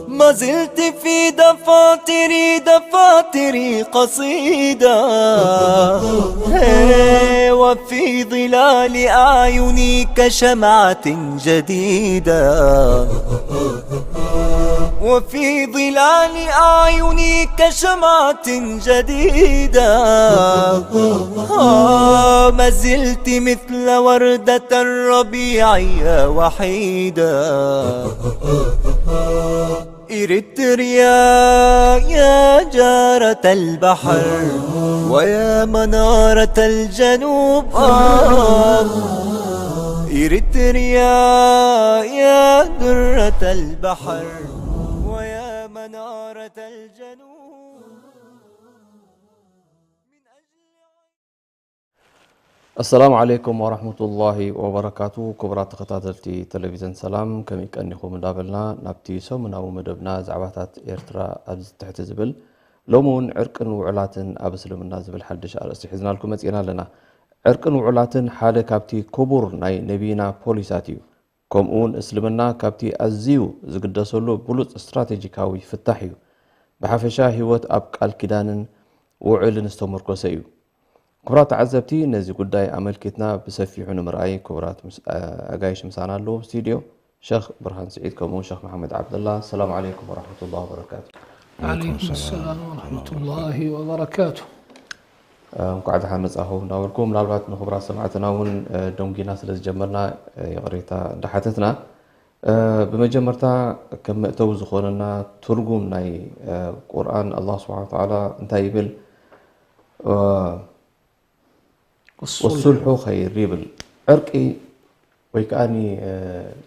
ما زلت في دفاتري، دفاتري قصيدة، هي، وفي ظلال أعيني كشمعة جديدة، وفي ظلال أعيني كشمعة جديدة. آه، ما زلت مثل وردة الربيع يا وحيدة. إريتريا يا جارة البحر ويا منارة الجنوب، آه. إريتريا يا درة البحر ويا منارة الجنوب. ኣሰላሙ ዓለይኩም ወራህመቱላሂ ወበረካቱ። ክቡራት ተኸታተልቲ ቴሌቪዝን ሰላም፣ ከመይ ቀኒኹም እንዳበልና፣ ናብቲ ሰሙናዊ መደብና ዛዕባታት ኤርትራ ኣብዚ ትሕቲ ዝብል ሎሚ እውን ዕርቅን ውዑላትን ኣብ እስልምና ዝብል ሓድሽ ኣርእስቲ ሒዝናልኩም መጺእና ኣለና። ዕርቅን ውዑላትን ሓደ ካብቲ ክቡር ናይ ነቢይና ፖሊሳት እዩ። ከምኡ እውን እስልምና ካብቲ ኣዝዩ ዝግደሰሉ ብሉጽ ስትራቴጂካዊ ፍታሕ እዩ። ብሓፈሻ ህይወት ኣብ ቃል ኪዳንን ውዕልን ዝተመርኮሰ እዩ። ክቡራት ተዓዘብቲ፣ ነዚ ጉዳይ ኣመልኪትና ብሰፊሑ ንምርኣይ ክቡራት ምስ-፣ ኣጋይሽ ምሳና ኣለዉ ኣብ ስቱድዮ። ሸኽ ብርሃን ስዒድ ከምኡ እውን ሸኽ መሓመድ ዓብደላ። ሰላም ዓለይኩም ወራህመቱላሂ ወበረካቱ። ዓለይኩም ሰላም ወራህመቱላሂ ወበረካቱ። እ፣ እንኳዕ ደሓን መጻኹም እንዳበልኩ፣ ምናልባት ንክቡራት ሰማዕትና እውን፣ እ፣ ደንጊና ስለ ዝጀመርና፣ እ፣ ይቕሬታ እንዳሓተትና፣ እ፣ ብመጀመርታ ከም መእተዊ ዝኾነና ትርጉም ናይ፣ እ፣ ቁርኣን ኣላህ ስብሓነ ወተዓላ እንታይ ይብል? እ፣ ወሱልሑ። ወሱልሑ ኸይር ይብል። ዕርቂ ወይ ከኣ፣ እ፣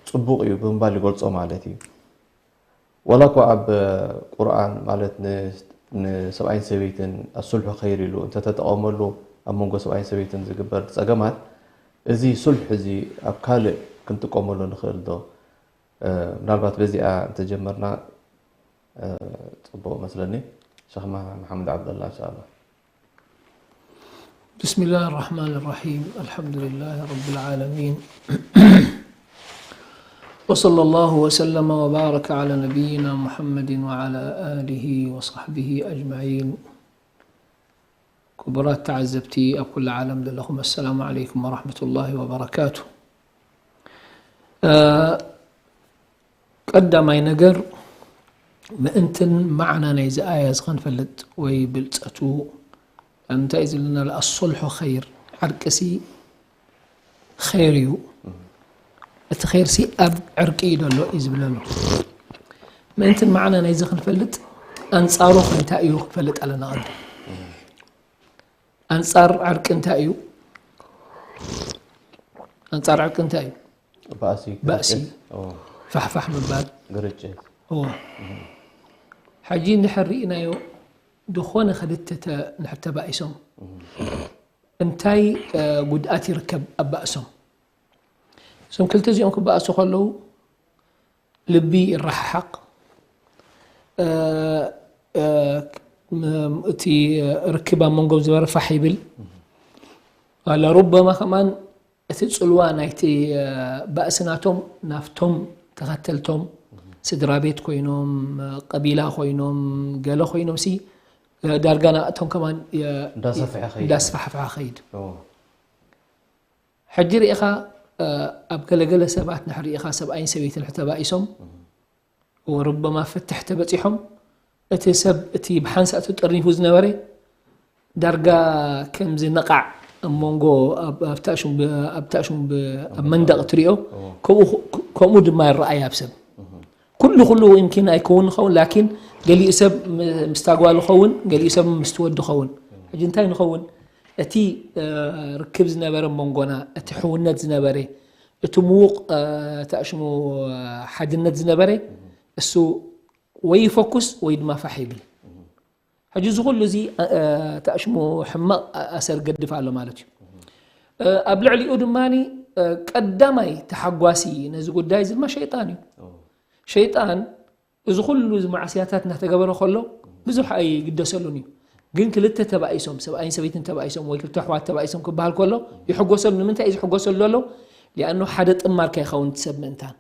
ጽቡቕ እዩ ብምባል ይገልጾ ማለት እዩ። ዋላ እኳ ኣብ ቁርኣን ማለት ን-፣ ንሰብኣይን ሰበይትን ኣሱልሑ ኸይር ኢሉ እንተተጠቐመሉ ኣብ መንጎ ሰብኣይን ሰበይትን ዝግበር ጸገማት፣ እዚ ሱልሕ እዚ ኣብ ካልእ ክንጥቀመሉ ንኽእል ዶ? እ፣ ምናልባት በዚኣ እንተጀመርና፣ እ፣ ጽቡቕ መስለኒ። ሸኽ መሓ-፣ መሓመድ ዓብደላ፣ እንሻኣላህ። بسم الله الرحمن الرحيم. الحمد لله رب العالمين. وصلى الله وسلم وبارك على نبينا محمد وعلى آله وصحبه أجمعين. ክቡራት ተዓዘብቲ ኣብ ኩሉ ዓለም ዘለኹም፣ ኣሰላሙ ዓለይኩም ወራህመቱላሂ ወበረካቱ። እ፣ ቀዳማይ ነገር፣ ምእንትን ማዕና ናይዚ ኣያ እዚ ኸንፈልጥ ወይ ብልጸቱ፣ እንታይ እዩ ዝብለና ኣሎ? ኣሶልሖ ኸይር፣ ዓርቅሲ ኸይር እዩ። እቲ ኸይርሲ ኣብ ዕርቂ እዩ ዘሎ እዩ ዝብለሉ። ምእንትን ማዕና ናይዚ ክንፈልጥ፣ ኣንጻሩ እንታይ እዩ ክንፈልጥ ኣለና። ቅድም ኣንጻር ዕርቂ እንታይ እዩ? ኣንጻር ዕርቂ እንታይ እዩ? ባእሲ፣ ባእሲ። ግጭት። ኦ። ፋሕፋሕ ምባል። ግርጭት። ኦ። ሕጂ እንድሕር ርኢናዮ፣ ዝኾነ ክልተ ተ-፣ እንድሕር ተባኢሶም፣ እንታይ፣ እ፣ ጉድኣት ይርከብ ኣብ ባእሶም? እዞም ክልተ እዚኦም ክበኣሱ ከለዉ፣ ልቢ ይረሓሓቕ፣ እ፣ እ፣ ም-፣ እቲ ርክብ ኣብ መንጎም ዝነበረ ፋሕ ይብል። ዋላ ሩበማ ከማን እቲ ጽልዋ ናይቲ፣ እ፣ ባእሲ ናቶም ናብቶም ተኸተልቶም፣ ስድራ ቤት ኮይኖም፣ ቀቢላ ኮይኖም፣ ገለ ኮይኖም ሲ፣ እ፣ ዳርጋ ናብኣቶም ከማን፣ እ፣ እንዳሰፍሐ ኸይድ። እንዳስፋሕፍሐ ኸይድ። ኦ። ሕጂ ርኢኻ፣ እ፣ ኣብ ገለገለ ሰባት ንሕር ርኢኻ፣ ሰብኣይን ሰበይትን ተባኢሶም፣ ወሩበማ ፍትሕ ተበጺሖም፣ እቲ ሰብ፣ እቲ ብሓንሳእ ተጠርኒፉ ዝነበረ፣ ዳርጋ ከምዚ ነቓዕ ኣብ መንጎ፣ ኣብ፣ ኣብታ ሽም ብ-፣ ኣብታ ሽም ብ-፣ ኣብ መንደቕ ትሪኦ፣ እዎ። ከምኡ፣ ከምኡ ድማ ይረኣይ ኣብ ሰብ። ኩሉ፣ ኩሉ ይምኪን ኣይከውን ይኸውን፣ ላኪን ገሊኡ ሰብ ም-፣ ምስታ ጓል ይኸውን፣ ገሊኡ ሰብ ምስቲ ወዲ ይኸውን። ሕጂ እንታይ ንኸውን? እቲ፣ እ፣ ርክብ ዝነበረ መንጎና፣ እቲ ሕውነት ዝነበረ፣ እቲ ምዉቕ፣ እ፣ ተኣሽሙ፣ እ፣ ሓድነት ዝነበረ፣ እሱ ወይ ይፈኩስ ወይ ድማ ፋሕ ይብል። ሕጂ እዚ ኩሉ እዚ፣ እ፣ እ፣ ተኣሽሙ ሕማቕ ኣ-፣ ኣሰር ገድፍ ኣሎ ማለት እዩ። እ፣ ኣብ ልዕሊኡ ድማኒ፣ እ፣ ቀዳማይ ተሓጓሲ ነዚ ጉዳይ እዚ ድማ ሸይጣን እዩ። ኦ። ሸይጣን እዚ ኩሉ እዚ ማዕስያታት እናተገበረ ከሎ ብዙሕ ኣይግደሰሉን እዩ። ግን ክልተ ተባኢሶም፣ ሰብኣይን ሰበይትን ተባኢሶም ወይ ክልተ ኣሕዋት ተባኢሶም ክበሃል ከሎ ይሕጎሰሉ። ንምንታይ እዩ ዝሕጎሰሉ ዘሎ? ሊኣኑ ሓደ ጥማር ከይኸውን እቲ ሰብ ምእንታን።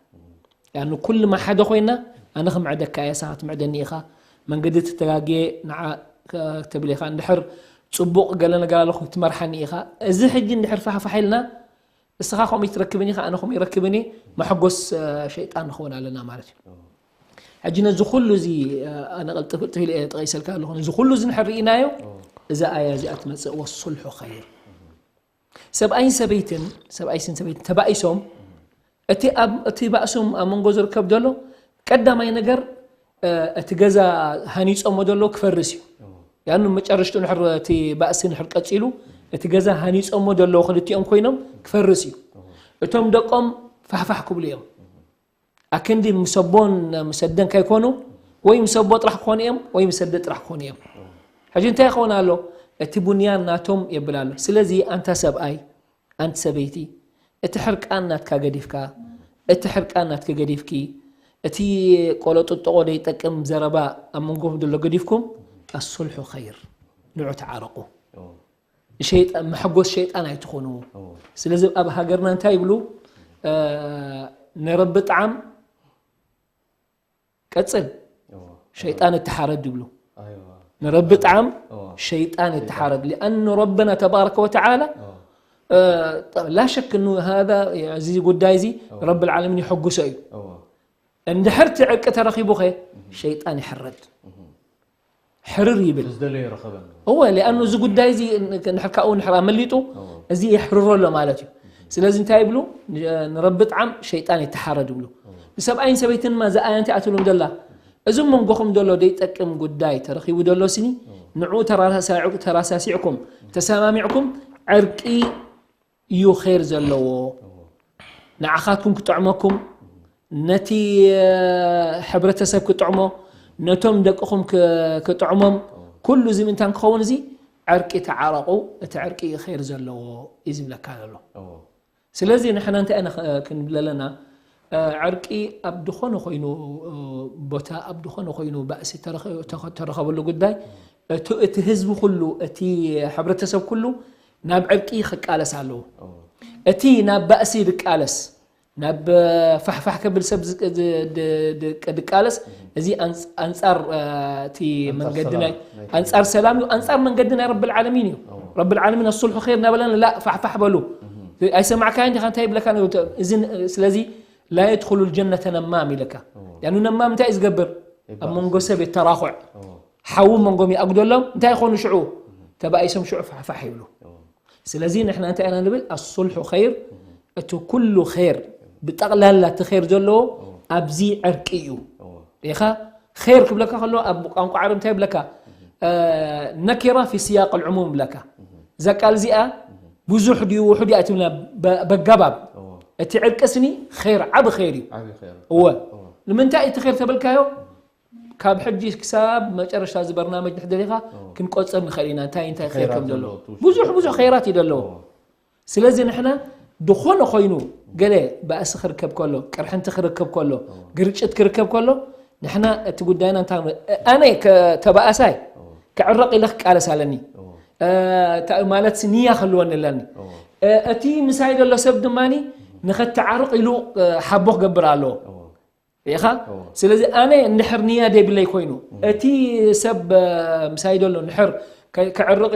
ሊኣኑ ኩልማ ሓደ ኮይና ኣነ ክምዕደካ እየ፣ ንስኻ ክትምዕደኒ ኢኻ፣ መንገዲ ተተጋግየ ንዓ ክትብል ኢኻ፣ እንድሕር ፅቡቕ ገለ ነገር ኣሎ ክትመርሓኒ ኢኻ። እዚ ሕጂ እንድሕር ፋሕፋሕ ኢልና እስኻ ከምኡ ይትረክብን ኢኻ፣ ኣነ ከምኡ ይረክብን እየ፣ መሐጎስ ሸይጣን ንኸውን ኣለና ማለት እዩ። ሕጂ ነዚ ኩሉ እዚ ኣነ ቅልጥፍጥፍ ኢለ እየ ጠቒሰልካ ኣለኹ። ነዚ ኩሉ እዚ ንሕር ርኢናዮ፣ እዛ ኣያ እዚኣ ትመጽእ ወሱልሑ ኸይር። ሰብኣይን ሰበይትን ሰብኣይስን ሰበይትን ተባኢሶም እቲ ኣብ እቲ ባእሶም ኣብ መንጎ ዝርከብ ዘሎ ቀዳማይ ነገር እቲ ገዛ ሃኒጾሞ ዘሎ ክፈርስ እዩ። ያኑ መጨረሽቱ ንሕር እቲ ባእሲ ንሕር ቀጺሉ እቲ ገዛ ሃኒጾሞ ዘለዉ ክልቲኦም ኮይኖም ክፈርስ እዩ። እቶም ደቆም ፋሕፋሕ ክብሉ እዮም። ኣክንዲ ምስ ኣቦን ምስ ኣደን ከይኮኑ ወይ ምስ ኣቦ ጥራሕ ክኾኑ እዮም ወይ ምስ ኣደ ጥራሕ ክኾኑ እዮም። ሕጂ እንታይ ይኸውን ኣሎ? እቲ ቡንያን ናቶም የብል ኣሎ። ስለዚ ኣንታ ሰብኣይ፣ ኣንቲ ሰበይቲ፣ እቲ ሕርቃን ናትካ ገዲፍካ፣ እቲ ሕርቃን ናትኪ ገዲፍኪ፣ እቲ ቆሎ ጥጥቆ ዘይጠቅም ዘረባ ኣብ መንጎኹም ዘሎ ገዲፍኩም፣ ኣሱልሑ ኸይር፣ ንዑ ተዓረቑ። ሸይጣን መሐጎስ ሸይጣን ኣይትኾኑ። ስለዚ ኣብ ሃገርና እንታይ ይብሉ? ንረቢ ጣዓም ቀጽል ሸይጣን እተሓረድ ይብሉ። ንረቢ ጣዓም ሸይጣን እተሓረድ ሊኣኑ ረብና ተባረከ ወተዓላ ላ ሸክ ኑ ሃዛ እዚ ጉዳይ እዚ ረብ ልዓለሚን ይሐጉሶ እዩ። እንድሕር እቲ ዕርቂ ተረኺቡ ኸ ሸይጣን ይሕረድ። ሕርር ይብል። ዝደለዮ ይረኸበሉ። እወ ሊኣኑ እዚ ጉዳይ እዚ ንድሕር ካብኡ ንድሕር ኣመሊጡ እዚ የሕርሮ ኣሎ ማለት እዩ። ስለዚ እንታይ ይብሉ? ንረቢ ጣዓም ሸይጣን ይተሓረድ ይብሉ። ንሰብኣይን ሰበይትን ድማ እዛ ኣያ እንታይ ኣትብሎም ዘላ? እዚ መንጎኹም ዘሎ ዘይጠቅም ጉዳይ ተረኺቡ ዘሎ ስኒ ንዑ ተራሳሲዕኩም ተሰማሚዕኩም ዕርቂ እዩ ኸይር ዘለዎ። ንዓኻትኩም ክጥዕመኩም፣ ነቲ ሕብረተሰብ ክጥዕሞ፣ ነቶም ደቅኹም ክጥዕሞም፣ ኩሉ እዚ ምእንታን ክኸውን እዚ ዕርቂ ተዓረቑ፣ እቲ ዕርቂ እዩ ኸይር ዘለዎ እዩ ዝብለካ ዘሎ። ስለዚ ንሕና እንታይ ኢና ክንብል ኣለና? ዕርቂ ኣብ ዝኾነ ኮይኑ ቦታ ኣብ ዝኾነ ኮይኑ ባእሲ ተረኸበሉ ጉዳይ እቲ ህዝቢ ኩሉ እቲ ሕብረተሰብ ኩሉ ናብ ዕርቂ ክቃለስ ኣለዎ። እቲ ናብ ባእሲ ድቃለስ ናብ ፋሕፋሕ ከብል ሰብ ድቃለስ እዚ ኣንፃር እቲ መንገዲ ኣንፃር ሰላም እዩ፣ ኣንፃር መንገዲ ናይ ረብል ዓለሚን እዩ። ረብል ዓለሚን ኣሱልሑ ኸይር እናበለና ላ ፋሕፋሕ በሉ ኣይሰማዕካዮን ዲኻ እንታይ ይብለካ? ስለዚ ላ የድኹሉ ልጀነተ ነማም ኢለካ። ያኑ ነማም እንታይ እዩ ዝገብር? ኣብ መንጎ ሰብ የተራኹዕ ሓዊ መንጎም ይኣጉደሎም እንታይ ይኾኑ ሽዑ ተባኢሶም ሽዑ ፋሕፋሕ ይብሉ። ስለዚ ንሕና እንታይ ኢና ንብል? ኣሱልሑ ኸይር፣ እቲ ኩሉ ኸይር ብጠቕላላ እቲ ኸይር ዘለዎ ኣብዚ ዕርቂ እዩ። ኢኻ ኸይር ክብለካ ከሎ ኣብ ቋንቋ ዓረብ እንታይ ይብለካ? ነኪራ ፊ ስያቅ ልዕሙም ይብለካ። እዛ ቃል እዚኣ ብዙሕ ድዩ ውሑድ እያ ትብልና በጋባብ እቲ ዕርቂ ስኒ ኸይር ዓቢ ኸይር እዩ። እወ ንምንታይ እቲ ኸይር ተበልካዮ? ካብ ሕጂ ክሳብ መጨረሽታ እዚ በርናመጅ ንሕደር ኢኻ ክንቆፅር ንኽእል ኢና እንታይ እንታይ ኸይር ከም ዘለዎ። ብዙሕ ብዙሕ ኸይራት እዩ ዘለዎ። ስለዚ ንሕና ዝኾነ ኮይኑ ገለ ባእሲ ክርከብ ከሎ ቅርሕንቲ ክርከብ ከሎ ግርጭት ክርከብ ከሎ ንሕና እቲ ጉዳይና እንታይ ኣነ ተባእሳይ ክዕረቕ ኢለ ክቃለስ ኣለኒ። ማለት ንያ ክህልወኒ ኣለኒ። እቲ ምሳይ ዘሎ ሰብ ድማ ንኸተዓርቕ ኢሉ ሓቦ ክገብር ኣለዎ። ኢኻ ስለዚ ኣነ እንድሕር ንያ ደይብለይ ኮይኑ እቲ ሰብ ምሳይ ዘሎ ንሕር ክዓርቕ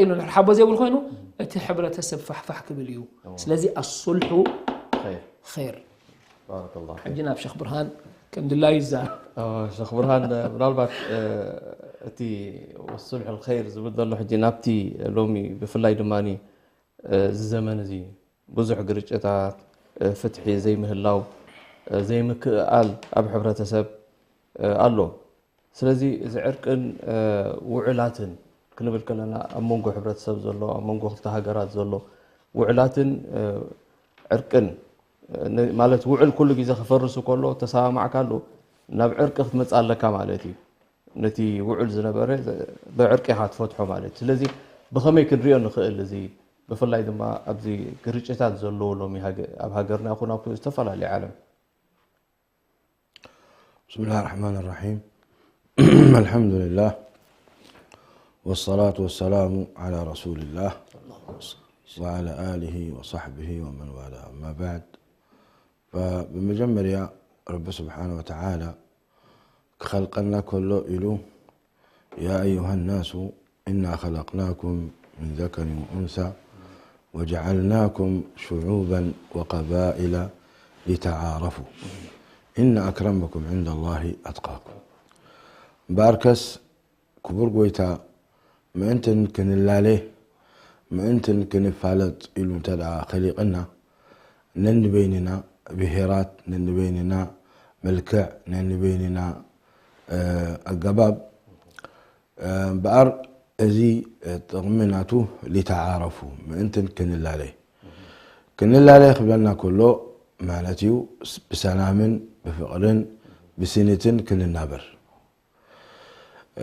ኢሉ ንሕር ሓቦ ዘይብል ኮይኑ እቲ ሕብረተሰብ ፋሕፋሕ ክብል እዩ። ስለዚ ኣሱልሑ ኸይር። ሕጂ ናብ ሸኽ ብርሃን ከም ድላዩ ይዛረብ። ሸኽ ብርሃን ምናልባት እቲ ወሱልሑ ኸይር ዝብል ዘሎ ሕጂ ናብቲ ሎሚ ብፍላይ ድማ እዚ ዘመን እዚ ብዙሕ ግርጭታት፣ ፍትሒ ዘይምህላው፣ ዘይምክእኣል ኣብ ሕብረተሰብ ኣሎ። ስለዚ እዚ ዕርቅን ውዕላትን ክንብል ከለና ኣብ መንጎ ሕብረተሰብ ዘሎ ኣብ መንጎ ክልተ ሃገራት ዘሎ ውዕላትን ዕርቅን ማለት ውዕል ኩሉ ግዜ ክፈርስ ከሎ ተሰማማዕካሉ ናብ ዕርቂ ክትመፅእ ኣለካ ማለት እዩ። ነቲ ውዕል ዝነበረ ብዕርቂ ኢኻ ትፈትሖ ማለት እዩ። ስለዚ ብኸመይ ክንሪኦ ንኽእል እዚ ብፍላይ ድማ ኣብዚ ግርጭታት ዘለዎ ሎሚ ኣብ ሃገርና ይኹን ኣብ ዝተፈላለዩ ዓለም بسم الله الرحمن الرحيم. الحمد لله، والصلاة والسلام على رسول الله وعلى آله وصحبه ومن والاه. أما بعد، فبمجمريا رب سبحانه وتعالى ክኸልቀና ከሎ ኢሉ፣ يا أيها الناس إنا خلقناكم من ذكر وأنثى وجعلناكم شعوبا وقبائل لتعارفوا إن أكرمكم عند الله أتقاكم. እምበኣርከስ ክቡር ጎይታ ምእንትን ክንላለ፣ ምእንትን ክንፋለጥ ኢሉ እንተ ደኣ ኸሊቕና፣ ነንበይንና ብሄራት፣ ነንበይንና መልክዕ፣ ነንበይንና፣ እ፣ ኣገባብ፣ እ፣ እምበኣር እዚ፣ እ፣ ጥቕሚ ናቱ ሊተዓረፉ፣ ምእንትን ክንላለ። ክንላለ ክብለና ከሎ ማለት እዩ፣ ስ-፣ ብሰላምን ብፍቕርን ብስኒትን ክንናበር።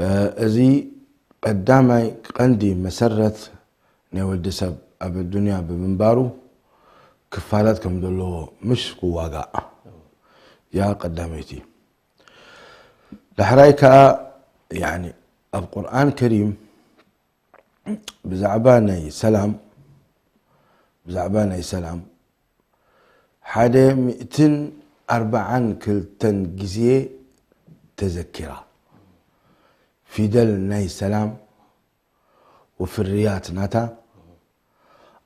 እ፣ እዚ ቀዳማይ ቀንዲ መሰረት ናይ ወዲ ሰብ ኣብ ኣዱንያ ብምንባሩ ክፋለጥ ከም ዘለዎ፣ ምሽ ክዋጋእ እያ ቀዳመይቲ። ዳሕራይ ከኣ፣ ያኒ፣ ኣብ ቁርኣን ከሪም ብዛዕባ ናይ ሰላም፣ ብዛዕባ ናይ ሰላም ሓደ ሚእትን ኣርባዓን ክልተን ግዜ ተዘኪራ። ፊደል ናይ ሰላም ወፍርያት ናታ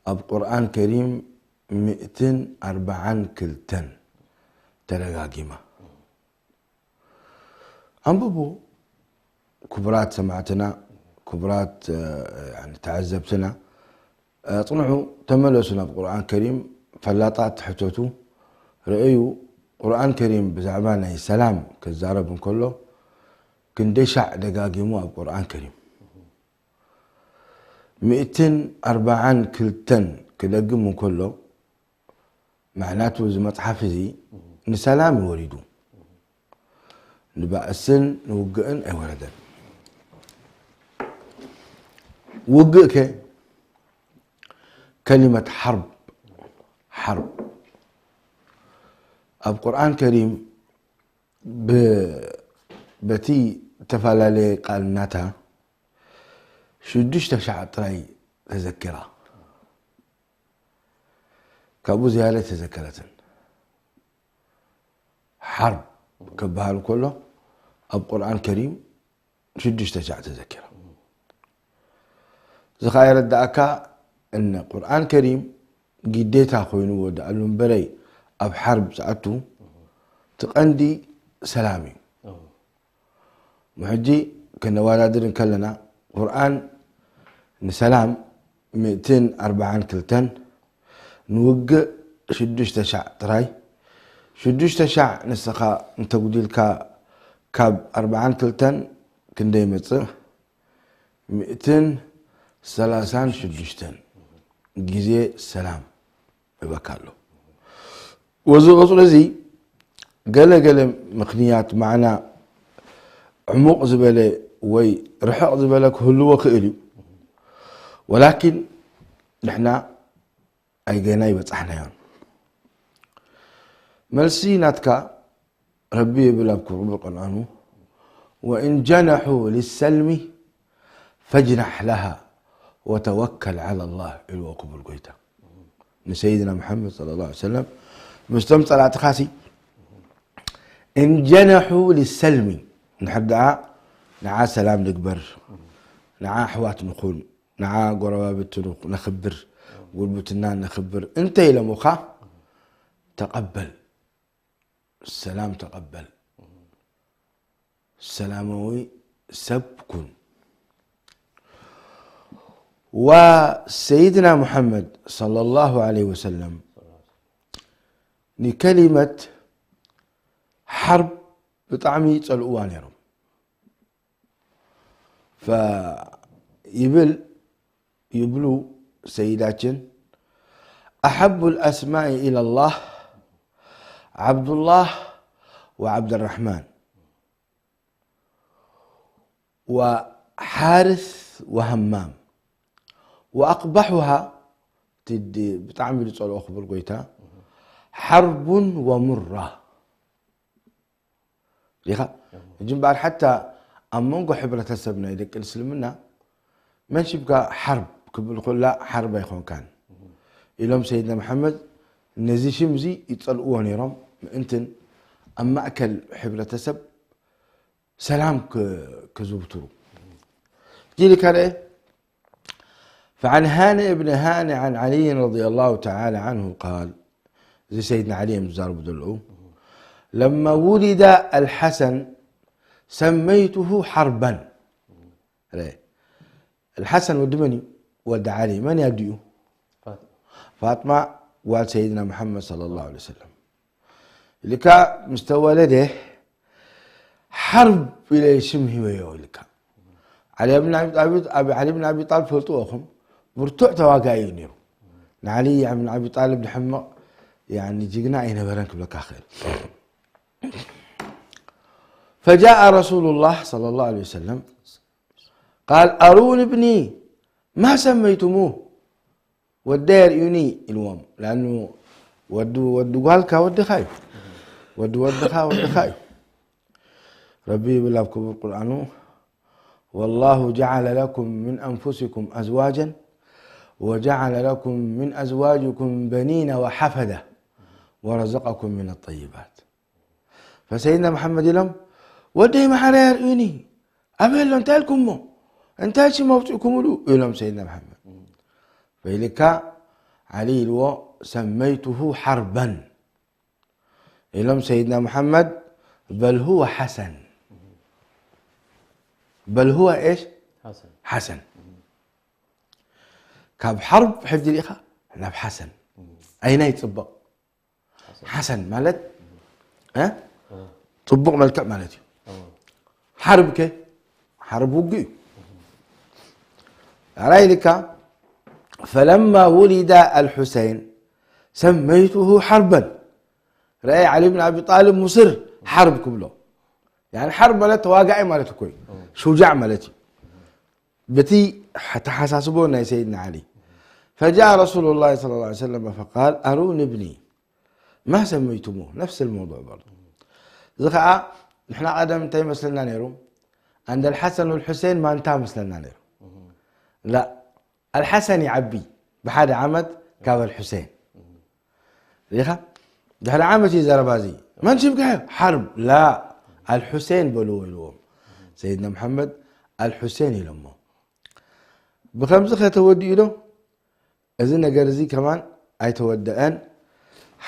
ኣብ ቁርኣን ከሪም ሚእትን ኣርባዓን ክልተን ተደጋጊማ። ኣንብቡ ክቡራት ሰማዕትና፣ ክቡራት፣ እ፣ ያኒ ተዓዘብትና፣ ኣጽንሑ፣ ተመለሱ ናብ ቁርኣን ከሪም፣ ፈላጣት ሕተቱ፣ ርእዩ። ቁርኣን ከሪም ብዛዕባ ናይ ሰላም ክዛረብ እንከሎ ክንደይ ሻዕ ደጋጊሙ ኣብ ቁርኣን ከሪም። ሚእትን ኣርባዓን ክልተን ክደግም እንከሎ፣ መዕናቱ እዚ መጽሓፍ እዚ ንሰላም እዩ ወሪዱ፣ ንባእስን ንውግእን ኣይወረደን። ውግእ ከ ከሊመት ሓርብ፣ ሓርብ ኣብ ቁርኣን ከሪም ብ-፣ በቲ ዝተፈላለየ ቃል ናታ ሽዱሽተ ሻዕ ጥራይ ተዘኪራ። ካብኡ ዝያዳ ተዘከረትን። ሓርብ ክበሃል ከሎ ኣብ ቁርኣን ከሪም ሽዱሽተ ሻዕ ተዘኪራ። እዚ ኸኣ የረድኣካ እነ ቁርኣን ከሪም ግዴታ ኮይንዎ ደኣሉ እምበረይ ኣብ ሓርብ ዝኣቱ እቲ ቀንዲ ሰላም እዩ። እሞ ሕጂ ከነወዳድር እንከለና፣ ቁርኣን ንሰላም ሚእትን ኣርባዓን ክልተን፣ ንውግእ ሽዱሽተ ሻዕ ጥራይ። ሽዱሽተ ሻዕ ንስኻ እንተጉዲልካ ካብ ኣርባዓን ክልተን ክንደይ ይመጽእ? ሚእትን ሰላሳን ሽዱሽተን ግዜ ሰላም እበካ ኣሎ። ወዚ ቁጽሪ እዚ ገለ ገለ ምኽንያት፣ ማዕና ዕሙቕ ዝበለ ወይ ርሕቕ ዝበለ ክህልዎ ክእል እዩ። ወላኪን ንሕና ኣይገና ይበጻሕናዮን። መልሲ ናትካ፣ ረቢ ይብል ኣብ ክቡር ቁርኣኑ፣ "ወእን ጀነሑ ሊሰልሚ ፈጅናሕ ለሃ ወተወከል ዐላ ላህ" ኢልዎ ክቡር ጎይታ ንሰይድና መሓመድ ሰለላሁ ዐለይሂ ወሰለም። ምስቶም ጸላእትኻሲ፣ "እን ጀነሑ ሊሰልሚ" እንድሕር ደኣ ንዓ ሰላም ንግበር፣ ንዓ ኣሕዋት ንኹን፣ ንዓ ጎረባብቲ ንኽ-፣ ነኽብር፣ ጉርብትና ነኽብር እንተ ኢሎምኻ፣ ተቐበል፣ ሰላም ተቐበል፣ ሰላማዊ ሰብ ኩን። ወሰይድና ሙሐመድ ሰለላሁ ዐለይሂ ወሰለም ንከሊመት ሓርብ ብጣዕሚ ይጸልእዋ ነይሮም። ፈይብል፣ ይብሉ ሰይዳችን፣ "أحب الأسماء إلى الله عبد الله وعبد الرحمن وحارث وهمام وأقبحها" ትዲ ብጣዕሚ ዝጸልኦ ክቡር ጎይታ፣ "حرب ومرة" ዲኻ? ሕጂ እምበኣር ሓታ ኣብ መንጎ ሕብረተሰብ ናይ ደቂ እስልምና መን ሽምካ ሓርብ ክብል ኩላ ሓርብ ኣይኮንካን ኢሎም ሰይድና መሓመድ ነዚ ሽም እዚ ይጸልእዎ ነይሮም። ምእንትን ኣብ ማእከል ሕብረተሰብ ሰላም ክ-፣ ክዝውትሩ። ሕጂ ኢልካ ርአ፣ فعن هانئ بن هانئ عن علي رضي الله تعالى عنه قال، እዚ ሰይድና ዓሊ እዮም ዝዛረቡ ዘለዉ። لما ولد الحسن سميته حربا. ርአ። الحسن ወዲ መን እዩ? ወዲ ዓሊ። መን እዩ ኣዲኡ? ፋጥማ። ፋጥማ ጓል ሰይድና መሓመድ ሰለላሁ ዐለይሂ ወሰለም። ኢልካ ምስ ተወለደ ሓርብ ኢለ ሽም ሂበዮ ኢልካ። ዓሊ ብን ኣቢ ጣሊብ፣ ኣብ ዓሊ ብን ኣቢ ጣሊብ ትፈልጥዎ ኢኹም። ብርቱዕ ተዋጋኢ እዩ ነይሩ። ንዓሊ ብን ኣቢ ጣሊብ ድሕምቕ፣ ያኒ፣ ጅግና ኣይነበረን ክብለካ ክእል። فجاء رسول الله صلى الله عليه وسلم قال: أروني ابني ما سميتموه. ወደይ ኣርእዩኒ ኢልዎም። ለኣኑ ወዲ፣ ወዲ ጓልካ ወድኻ እዩ። ወዲ ወድኻ ወድኻ እዩ። ረቢ ይብል ኣብ ክቡር ቁርኣኑ: والله جعل لكم من أنفسكم أزواجا وجعل لكم من أزواجكم بنين وحفدة ورزقكم من الطيبات. ፈሰይድና መሓመድ ኢሎም፣ "ወደይ መሓረይ ኣርእዩኒ፣ ኣበይ ኣሎ? እንታይ ኢልኩሞ? እንታይ ሽም ኣውፂእኩምሉ?" ኢሎም ሰይድና መሓመድ። ፈኢልካ ዓሊ ኢልዎ፣ "ሰመይቱሁ ሓርበን" ኢሎም ሰይድና መሓመድ፣ "በል ሁወ ሓሰን። በል ሁወ ኤሽ? ሓሰን። ሓሰን። ካብ ሓርብ ሕጂ ዲኻ ናብ ሓሰን። ኣይናይ ፅብቕ?" ሓሰን ማለት፣ እ? እ። ጽቡቕ መልክዕ ማለት እዩ። እ። ሓርብ ከ? ሓርብ ውግእ እዩ። ኣራይ ኢልካ፣ "ፈለማ ውሊዳ ኣልሑሰይን ሰመይቱሁ ሓርበን።" ረኣይ፣ ዓሊ ብን ኣቢ ጣልብ ሙስር ሓርብ ክብሎ። ያኒ ሓርብ ማለት ተዋጋኢ ማለት እኮ እዩ። እ። ሹጃዕ ማለት እዩ። በቲ ኣተሓሳስቦ ናይ ሰይድና ዓሊ። ፈጃአ ረሱሉላህ ሰለላሁ ዐለይሂ ወሰለም ፈቃል፣ "ኣሩኒ ብኒ ማ ሰመይቱሙህ?" ነፍስ ልመውዱዕ በርዱ። እዚ ኸዓ ንሕና ቀደም እንታይ ይመስለና ነይሩ? ኣንደ ኣልሓሰን ወልሑሴን ማንታ መስለና ነይሩ። ላ፣ ኣልሓሰን ይዓቢ ብሓደ ዓመት ካብ ኣልሑሴን። ሪኻ? ድሕሪ ዓመት እዩ ዘረባ እዚ። መን ሽምካ? ሓርብ። ላ፣ ኣልሑሴን በልዎ ኢልዎም። ሰይድና መሓመድ ኣልሑሴን ኢሎሞ። ብኸምዚ ኸ ተወዲኡ ዶ? እዚ ነገር እዚ ከማን ኣይተወደአን።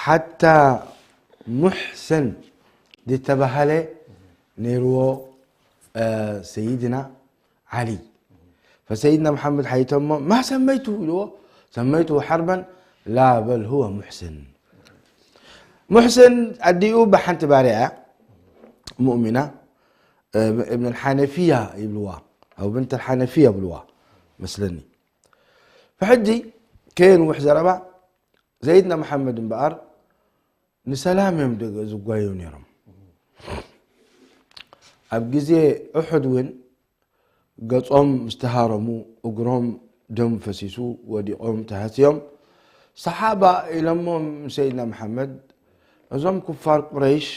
ሓታ ሙሕሰን ዝተባህለ ነይርዎ፣ እ፣ ሰይድና ዓሊ። ፈሰይድና መሓመድ ሓይቶሞ፣ "ማ ሰመይቱ?" ኢልዎ፣ "ሰመይቱ ሓርበን?" "ላ፣ በል ሁወ ሙሕስን።" ሙሕስን ኣዲኡ ብሓንቲ ባርያ እያ፣ ሙእሚና፣ እ፣ እብን ሓነፊያ ይብልዋ፣ ኣው ብንት ሓነፊያ ይብልዋ መስለኒ። ፈሕጂ ከየንውሕ ዘረባ፣ ሰይድና መሓመድ እምበኣር ንሰላም እዮም ደ-፣ ዝጓየዩ ነይሮም። ኣብ ግዜ ኡሑድ እውን ገጾም ምስ ተሃረሙ፣ እግሮም ደም ፈሲሱ፣ ወዲቖም ተሃስዮም፣ ሰሓባ ኢሎሞም ሰይድና መሓመድ፣ "እዞም ኩፋር ቁረይሽ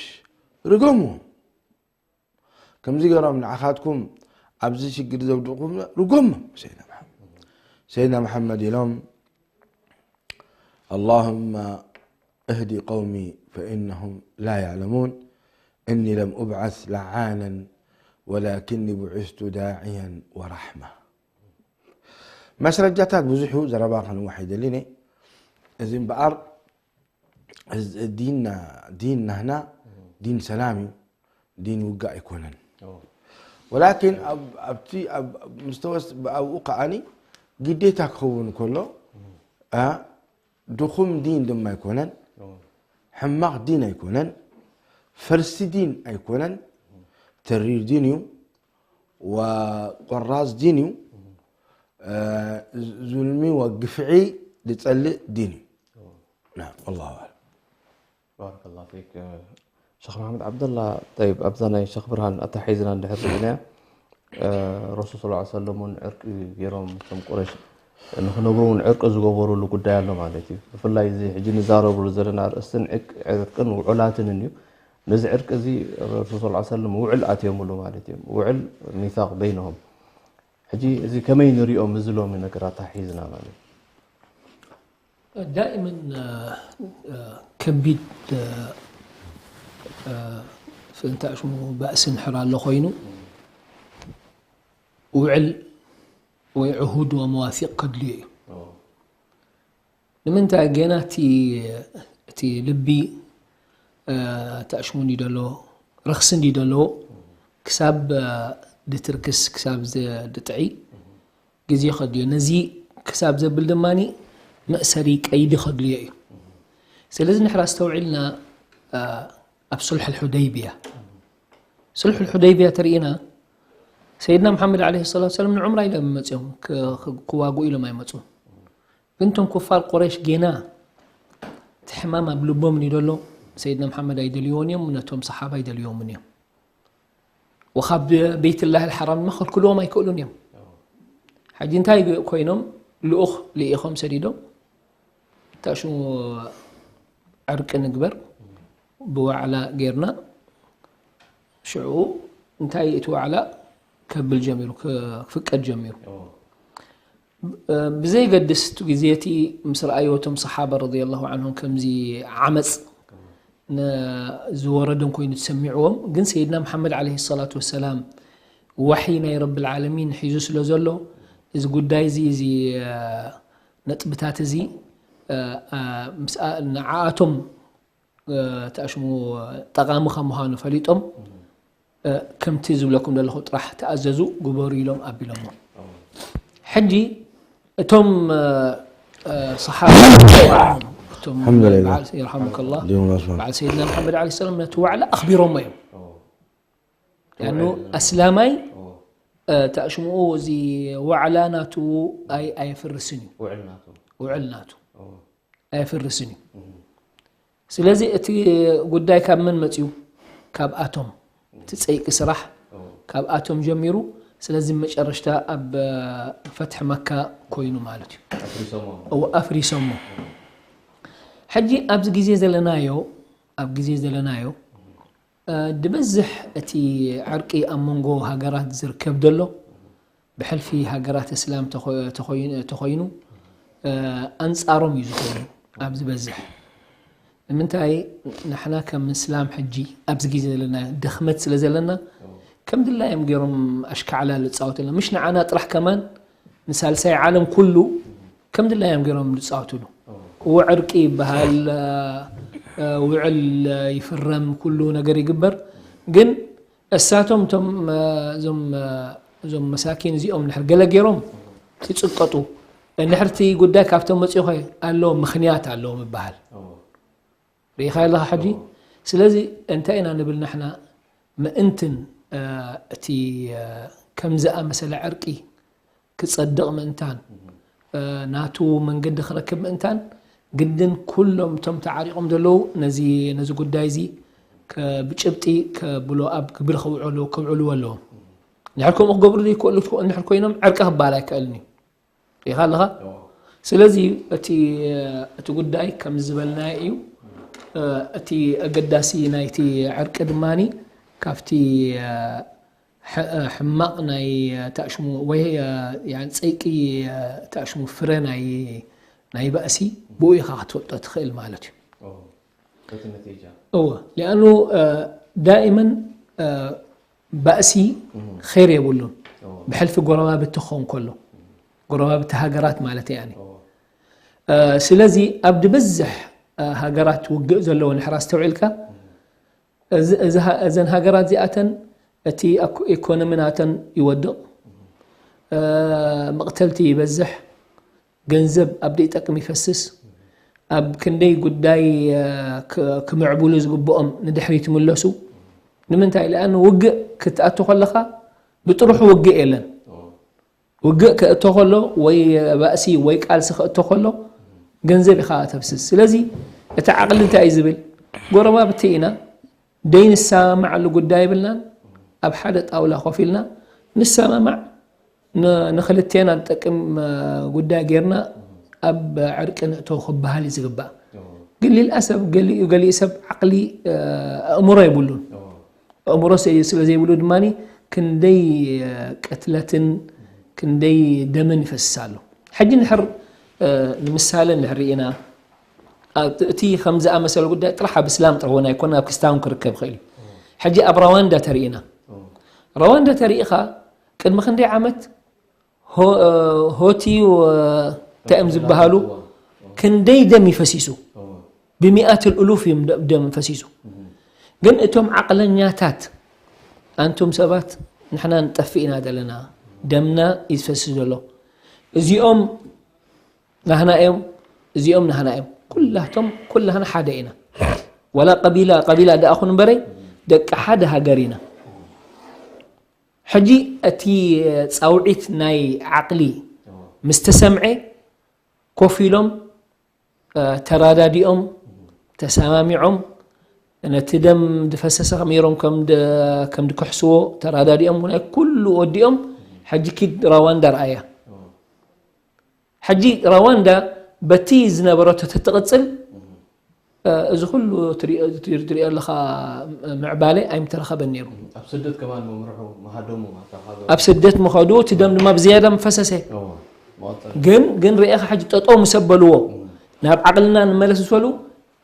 ርገምዎም። ከምዚ ገይሮም ንዓኻትኩም ኣብዚ ሽግር ዘውድቕኩም ርገሞም" ሰይድና መሓመድ። ሰይድና መሓመድ ኢሎም፣ اللهم اهد قومي فإنهم لا يعلمون، إني لم أبعث لعانا ولكني بعثت داعيا ورحمة. መስረጃታት ብዙሕ እዩ፣ ዘረባ ከንውሕ ኣይደልን እየ። እዚ እምበኣር እዚ ዲንና፣ ዲን ናህና ዲን ሰላም እዩ፣ ዲን ውግእ ኣይኮነን። ኦ። ወላኪን ኣብ፣ ኣብቲ፣ ኣብ፣ ኣብ ምስተወስ-፣ ኣብኡ ከዓኒ ግዴታ ክኸውን ከሎ፣ እ። ኣ፣ ድኹም ዲን ድማ ኣይኮነን፣ ኦ። ሕማቕ ዲን ኣይኮነን፣ ፈልሲ ዲን ኣይኮነን፣ ተሪር ዲን እዩ፣ ወቆራዝ ዲን እዩ፣ እ፣ ዙልሚ ወግፍዒ ዝጸልእ ዲን እዩ። ኦ። ናም፣ ወላሁ ኣዕለም። ባረከላሁ ፊክ። ሸኽ መሓመድ ዓብደላ፣ ጠይብ፣ ኣብዛ ናይ ሸኽ ብርሃን ኣተሓሒዝና እንድሕር ርኢናያ፣ እ፣ ረሱል ሰለላሁ ዐለይሂ ወሰለም እውን ዕርቂ ገይሮም ምስቶም ቁረይሽ ንኽነብሩ እውን ዕርቂ ዝገበሩሉ ጉዳይ ኣሎ ማለት እዩ። ብፍላይ እዚ ሕጂ ንዛረብሉ ዘለና ኣርእስትን ዕቅ-፣ ዕርቅን ውዑላትን እዩ። ነዚ ዕርቂ እዚ ረሱል ስ ሰለም ውዕል ኣትዮምሉ ማለት እዮም። ውዕል ሚሳቅ በይነሆም። ሕጂ እዚ ከመይ ንሪኦ፣ ምዝሎም ነገራት ኣሒዝና ማለት ዳእመን ከቢድ ፍንታ ሽሙ ባእሲ ንሕር ኣሎ ኮይኑ ውዕል ወይ ዕሁድ ወመዋሲቅ ከድልዮ እዩ። ንምንታይ ጌና እቲ ልቢ ተኣሽሙ እንዲ ደሎ ረኽሲ እንዲ ደሎ ክሳብ ድትርክስ ክሳብ ድጥዒ ግዜ ከድልዮ። ነዚ ክሳብ ዘብል ድማ መእሰሪ ቀይዲ ከድልዮ እዩ። ስለዚ ንሕር ኣስተውዒልና ኣብ ሱልሕ ልሑደይብያ ሱልሕ ልሑደይብያ ተርእና ሰይድና መሓመድ ዓለይሂ ሰላቱ ወሰላም ንዑምራ ኢሎም መፅኦም ክዋግኡ ኢሎም ኣይመፁን። ግን እቶም ኩፋር ቁረይሽ ጌና እቲ ሕማም ኣብ ልቦም እዩ ደሎ። ሰይድና መሓመድ ኣይደልይዎን እዮም፣ ነቶም ሰሓባ ኣይደልይዎምን እዮም። ወኻብ ቤትላህ ልሓራም ድማ ከልክልዎም ኣይክእሉን እዮም። ሕጂ እንታይ ኮይኖም ልኡኽ ልኢኾም ሰዲዶም ታሹ ዕርቂ ንግበር ብዋዕላ ጌርና ሽዑ እንታይ እቲ ዋዕላ ከብል ጀሚሩ ክፍቀድ ጀሚሩ ብዘይገድስ እቲ ግዜ እቲ ምስ ረኣዮ እቶም ሰሓባ ረዲየላሁ ዓንሁም ከምዚ ዓመፅ ዝወረደን ኮይኑ ተሰሚዕዎም ግን ሰይድና መሓመድ ዓለይሂ ሰላቱ ወሰላም ዋሒ ናይ ረብል ዓለሚን ሒዙ ስለ ዘሎ እዚ ጉዳይ እዚ እዚ ነጥብታት እዚ ንዓኣቶም ተኣሽሙ ጠቓሚ ከም ምዃኑ ፈሊጦም ከምቲ ዝብለኩም ዘለኹ ጥራሕ ተኣዘዙ ግበሩ ኢሎም ኣቢሎሞ። ሕጂ እቶም ሰሓባ እቶም الحمد لله. በዓል የርሓሙከላህ اليوم الأصفر. በዓል ሰይድና መሓመድ ዓለይሂ ሰላም ነቲ ዋዕላ ኣኽቢሮሞ እዮም። ያኑ ኣስላማይ ተኣሽምኡ እዚ ዋዕላ ናቱ ኣይ ኣየፍርስን እዩ ውዕል ናቱ ውዕል ናቱ ኣየፍርስን እዩ። ስለዚ እቲ ጉዳይ ካብ መን መፅዩ? ካብ ኣቶም እቲ ፀይቂ ስራሕ ካብ ኣቶም ጀሚሩ። ስለዚ መጨረሽታ ኣብ ፈትሒ መካ ኮይኑ ማለት እዩ። ኣፍሪሶሞ እው ኣፍሪሶሞ። ሕጂ ኣብዚ ግዜ ዘለናዮ ኣብ ግዜ ዘለናዮ ድበዝሕ እቲ ዕርቂ ኣብ መንጎ ሃገራት ዝርከብ ዘሎ ብሕልፊ ሃገራት እስላም ተኾይኑ ኣንፃሮም እዩ ዝኾኑ ኣብ ዝበዝሕ። ንምንታይ ንሕና ከም እስላም ሕጂ ኣብዚ ግዜ ዘለና ድኽመት ስለ ዘለና ከም ድላዮም ገይሮም ኣሽካዕላ ዝፃወቱልና ምሽ ንዓና ጥራሕ ከማን ንሳልሳይ ዓለም ኩሉ ከም ድላዮም ገይሮም ዝፃወቱሉ። እዎ ዕርቂ ይበሃል፣ ውዕል ይፍረም፣ ኩሉ ነገር ይግበር። ግን እሳቶም እቶም እዞም እዞም መሳኪን እዚኦም ንሕር ገለ ገይሮም ይፅቀጡ። ንሕርቲ ጉዳይ ካብቶም መፅኡ ኸ ኣለዎ ምኽንያት ኣለዎም ይበሃል። ርኢኻ ኣለኻ ሕጂ። ስለዚ እንታይ ኢና ንብል ንሕና ምእንትን እቲ ከምዚ ኣመሰለ ዕርቂ ክፀድቕ ምእንታን ናቱ መንገዲ ክረክብ ምእንታን ግድን ኩሎም እቶም ተዓሪቖም ዘለዉ ነዚ ነዚ ጉዳይ እዚ ብጭብጢ ከብሎ ኣብ ግብሪ ከውዕሉ ከውዕልዎ ኣለዎም። ንሕር ከምኡ ክገብሩ ዘይክእሉ እንድሕር ኮይኖም ዕርቂ ክበሃል ኣይክእልን እዩ። ርኢኻ ኣለኻ። ስለዚ እቲ እቲ ጉዳይ ከም ዝበልናዮ እዩ። እቲ ኣገዳሲ ናይቲ ዕርቂ ድማ ካብቲ ሕማቕ ናይ ታእሽሙ ወይ ጸይቂ ታእሽሙ ፍረ ናይ ናይ ባእሲ ብኡ ኢኻ ክትፈልጦ ትኽእል ማለት እዩ። በቲ ነቲጃ እወ ሊኣኑ ዳኢመን ባእሲ ኸይር የብሉን። ብሕልፊ ጎረባብቲ ክኸውን ከሎ ጎረባብቲ ሃገራት ማለት እያ። ስለዚ ኣብ ድበዝሕ ሃገራት ውግእ ዘለዎ ንሕር ኣስተውዒልካ እዘን ሃገራት እዚኣተን እቲ ኢኮኖሚ ናተን ይወድቕ፣ መቕተልቲ ይበዝሕ፣ ገንዘብ ኣብ ደይጠቅም ይፈስስ፣ ኣብ ክንደይ ጉዳይ ክምዕብሉ ዝግብኦም ንድሕሪት ይምለሱ። ንምንታይ? ለኣኑ ውግእ ክትኣቱ ከለኻ ብጥርሑ ውግእ የለን። ውግእ ክእቶ ከሎ ወይ ባእሲ ወይ ቃልሲ ክእቶ ከሎ ገንዘብ ኢኻ ተፍስስ። ስለዚ እቲ ዓቕሊ እንታይ እዩ ዝብል? ጎረባብቲ ኢና፣ ደይንሰማማዓሉ ጉዳይ የብልናን። ኣብ ሓደ ጣውላ ኮፍ ኢልና ንሰማማዕ፣ ንክልቴና ዝጠቅም ጉዳይ ጌርና ኣብ ዕርቂ ንእቶ ክበሃል እዩ ዝግባእ። ግን ሊልኣሰብ ገሊኡ ገሊኡ ሰብ ዓቕሊ ኣእምሮ የብሉን። ኣእምሮ ስለ ዘይብሉ ድማ ክንደይ ቅትለትን ክንደይ ደምን ይፈስስ ኣሎ። ሕጂ ንድሕር ንምሳሌ እንድሕር ርኢና እቲ ከም ዝኣመሰለ ጉዳይ ጥራሕ ኣብ እስላም ጥራሕ እውን ኣይኮነ ኣብ ክስታውን ክርከብ ይኽእል እዩ። ሕጂ ኣብ ራዋንዳ ተርኢና ራዋንዳ ተርኢኻ ቅድሚ ክንደይ ዓመት ሆቲ እንታይ እዮም ዝበሃሉ ክንደይ ደም ይፈሲሱ ብሚኣት እሉፍ እዮም ደም ፈሲሱ። ግን እቶም ዓቕለኛታት ኣንቱም ሰባት ንሕና ንጠፍእ ኢና ዘለና ደምና ይፈስስ ዘሎ እዚኦም ናህና እዮም እዚኦም ናህና እዮም ኩላቶም ኩላህና ሓደ ኢና። ዋላ ቀቢላ ቀቢላ ደኣ ኹን እምበረይ ደቂ ሓደ ሃገር ኢና። ሕጂ እቲ ፃውዒት ናይ ዓቕሊ ምስ ተሰምዐ ኮፍ ኢሎም ተራዳዲኦም ተሰማሚዖም ነቲ ደም ዝፈሰሰ ከመይሮም ከም ዝክሕስዎ ተራዳዲኦም ናይ ኩሉ ወዲኦም ሕጂ ኪድ ራዋንዳ ረኣያ። ሕጂ ራዋንዳ በቲ ዝነበረቶ ተትቕፅል እዚ ኩሉ ትሪኦ ኣለኻ ምዕባለ ኣይምተረኸበን ነይሩ። ኣብ ስደት ከማን መምርሑ መሃደሙ ማታ ካብ ኣብ ስደት ምኸዱ እቲ ደም ድማ ብዝያዳ ምፈሰሰ። እዎ፣ መቐጠል። ግን ግን ርኤኻ ሕጂ ጠጠው ምስ ኣበልዎ ናብ ዓቕልና ንመለስ ምስ በሉ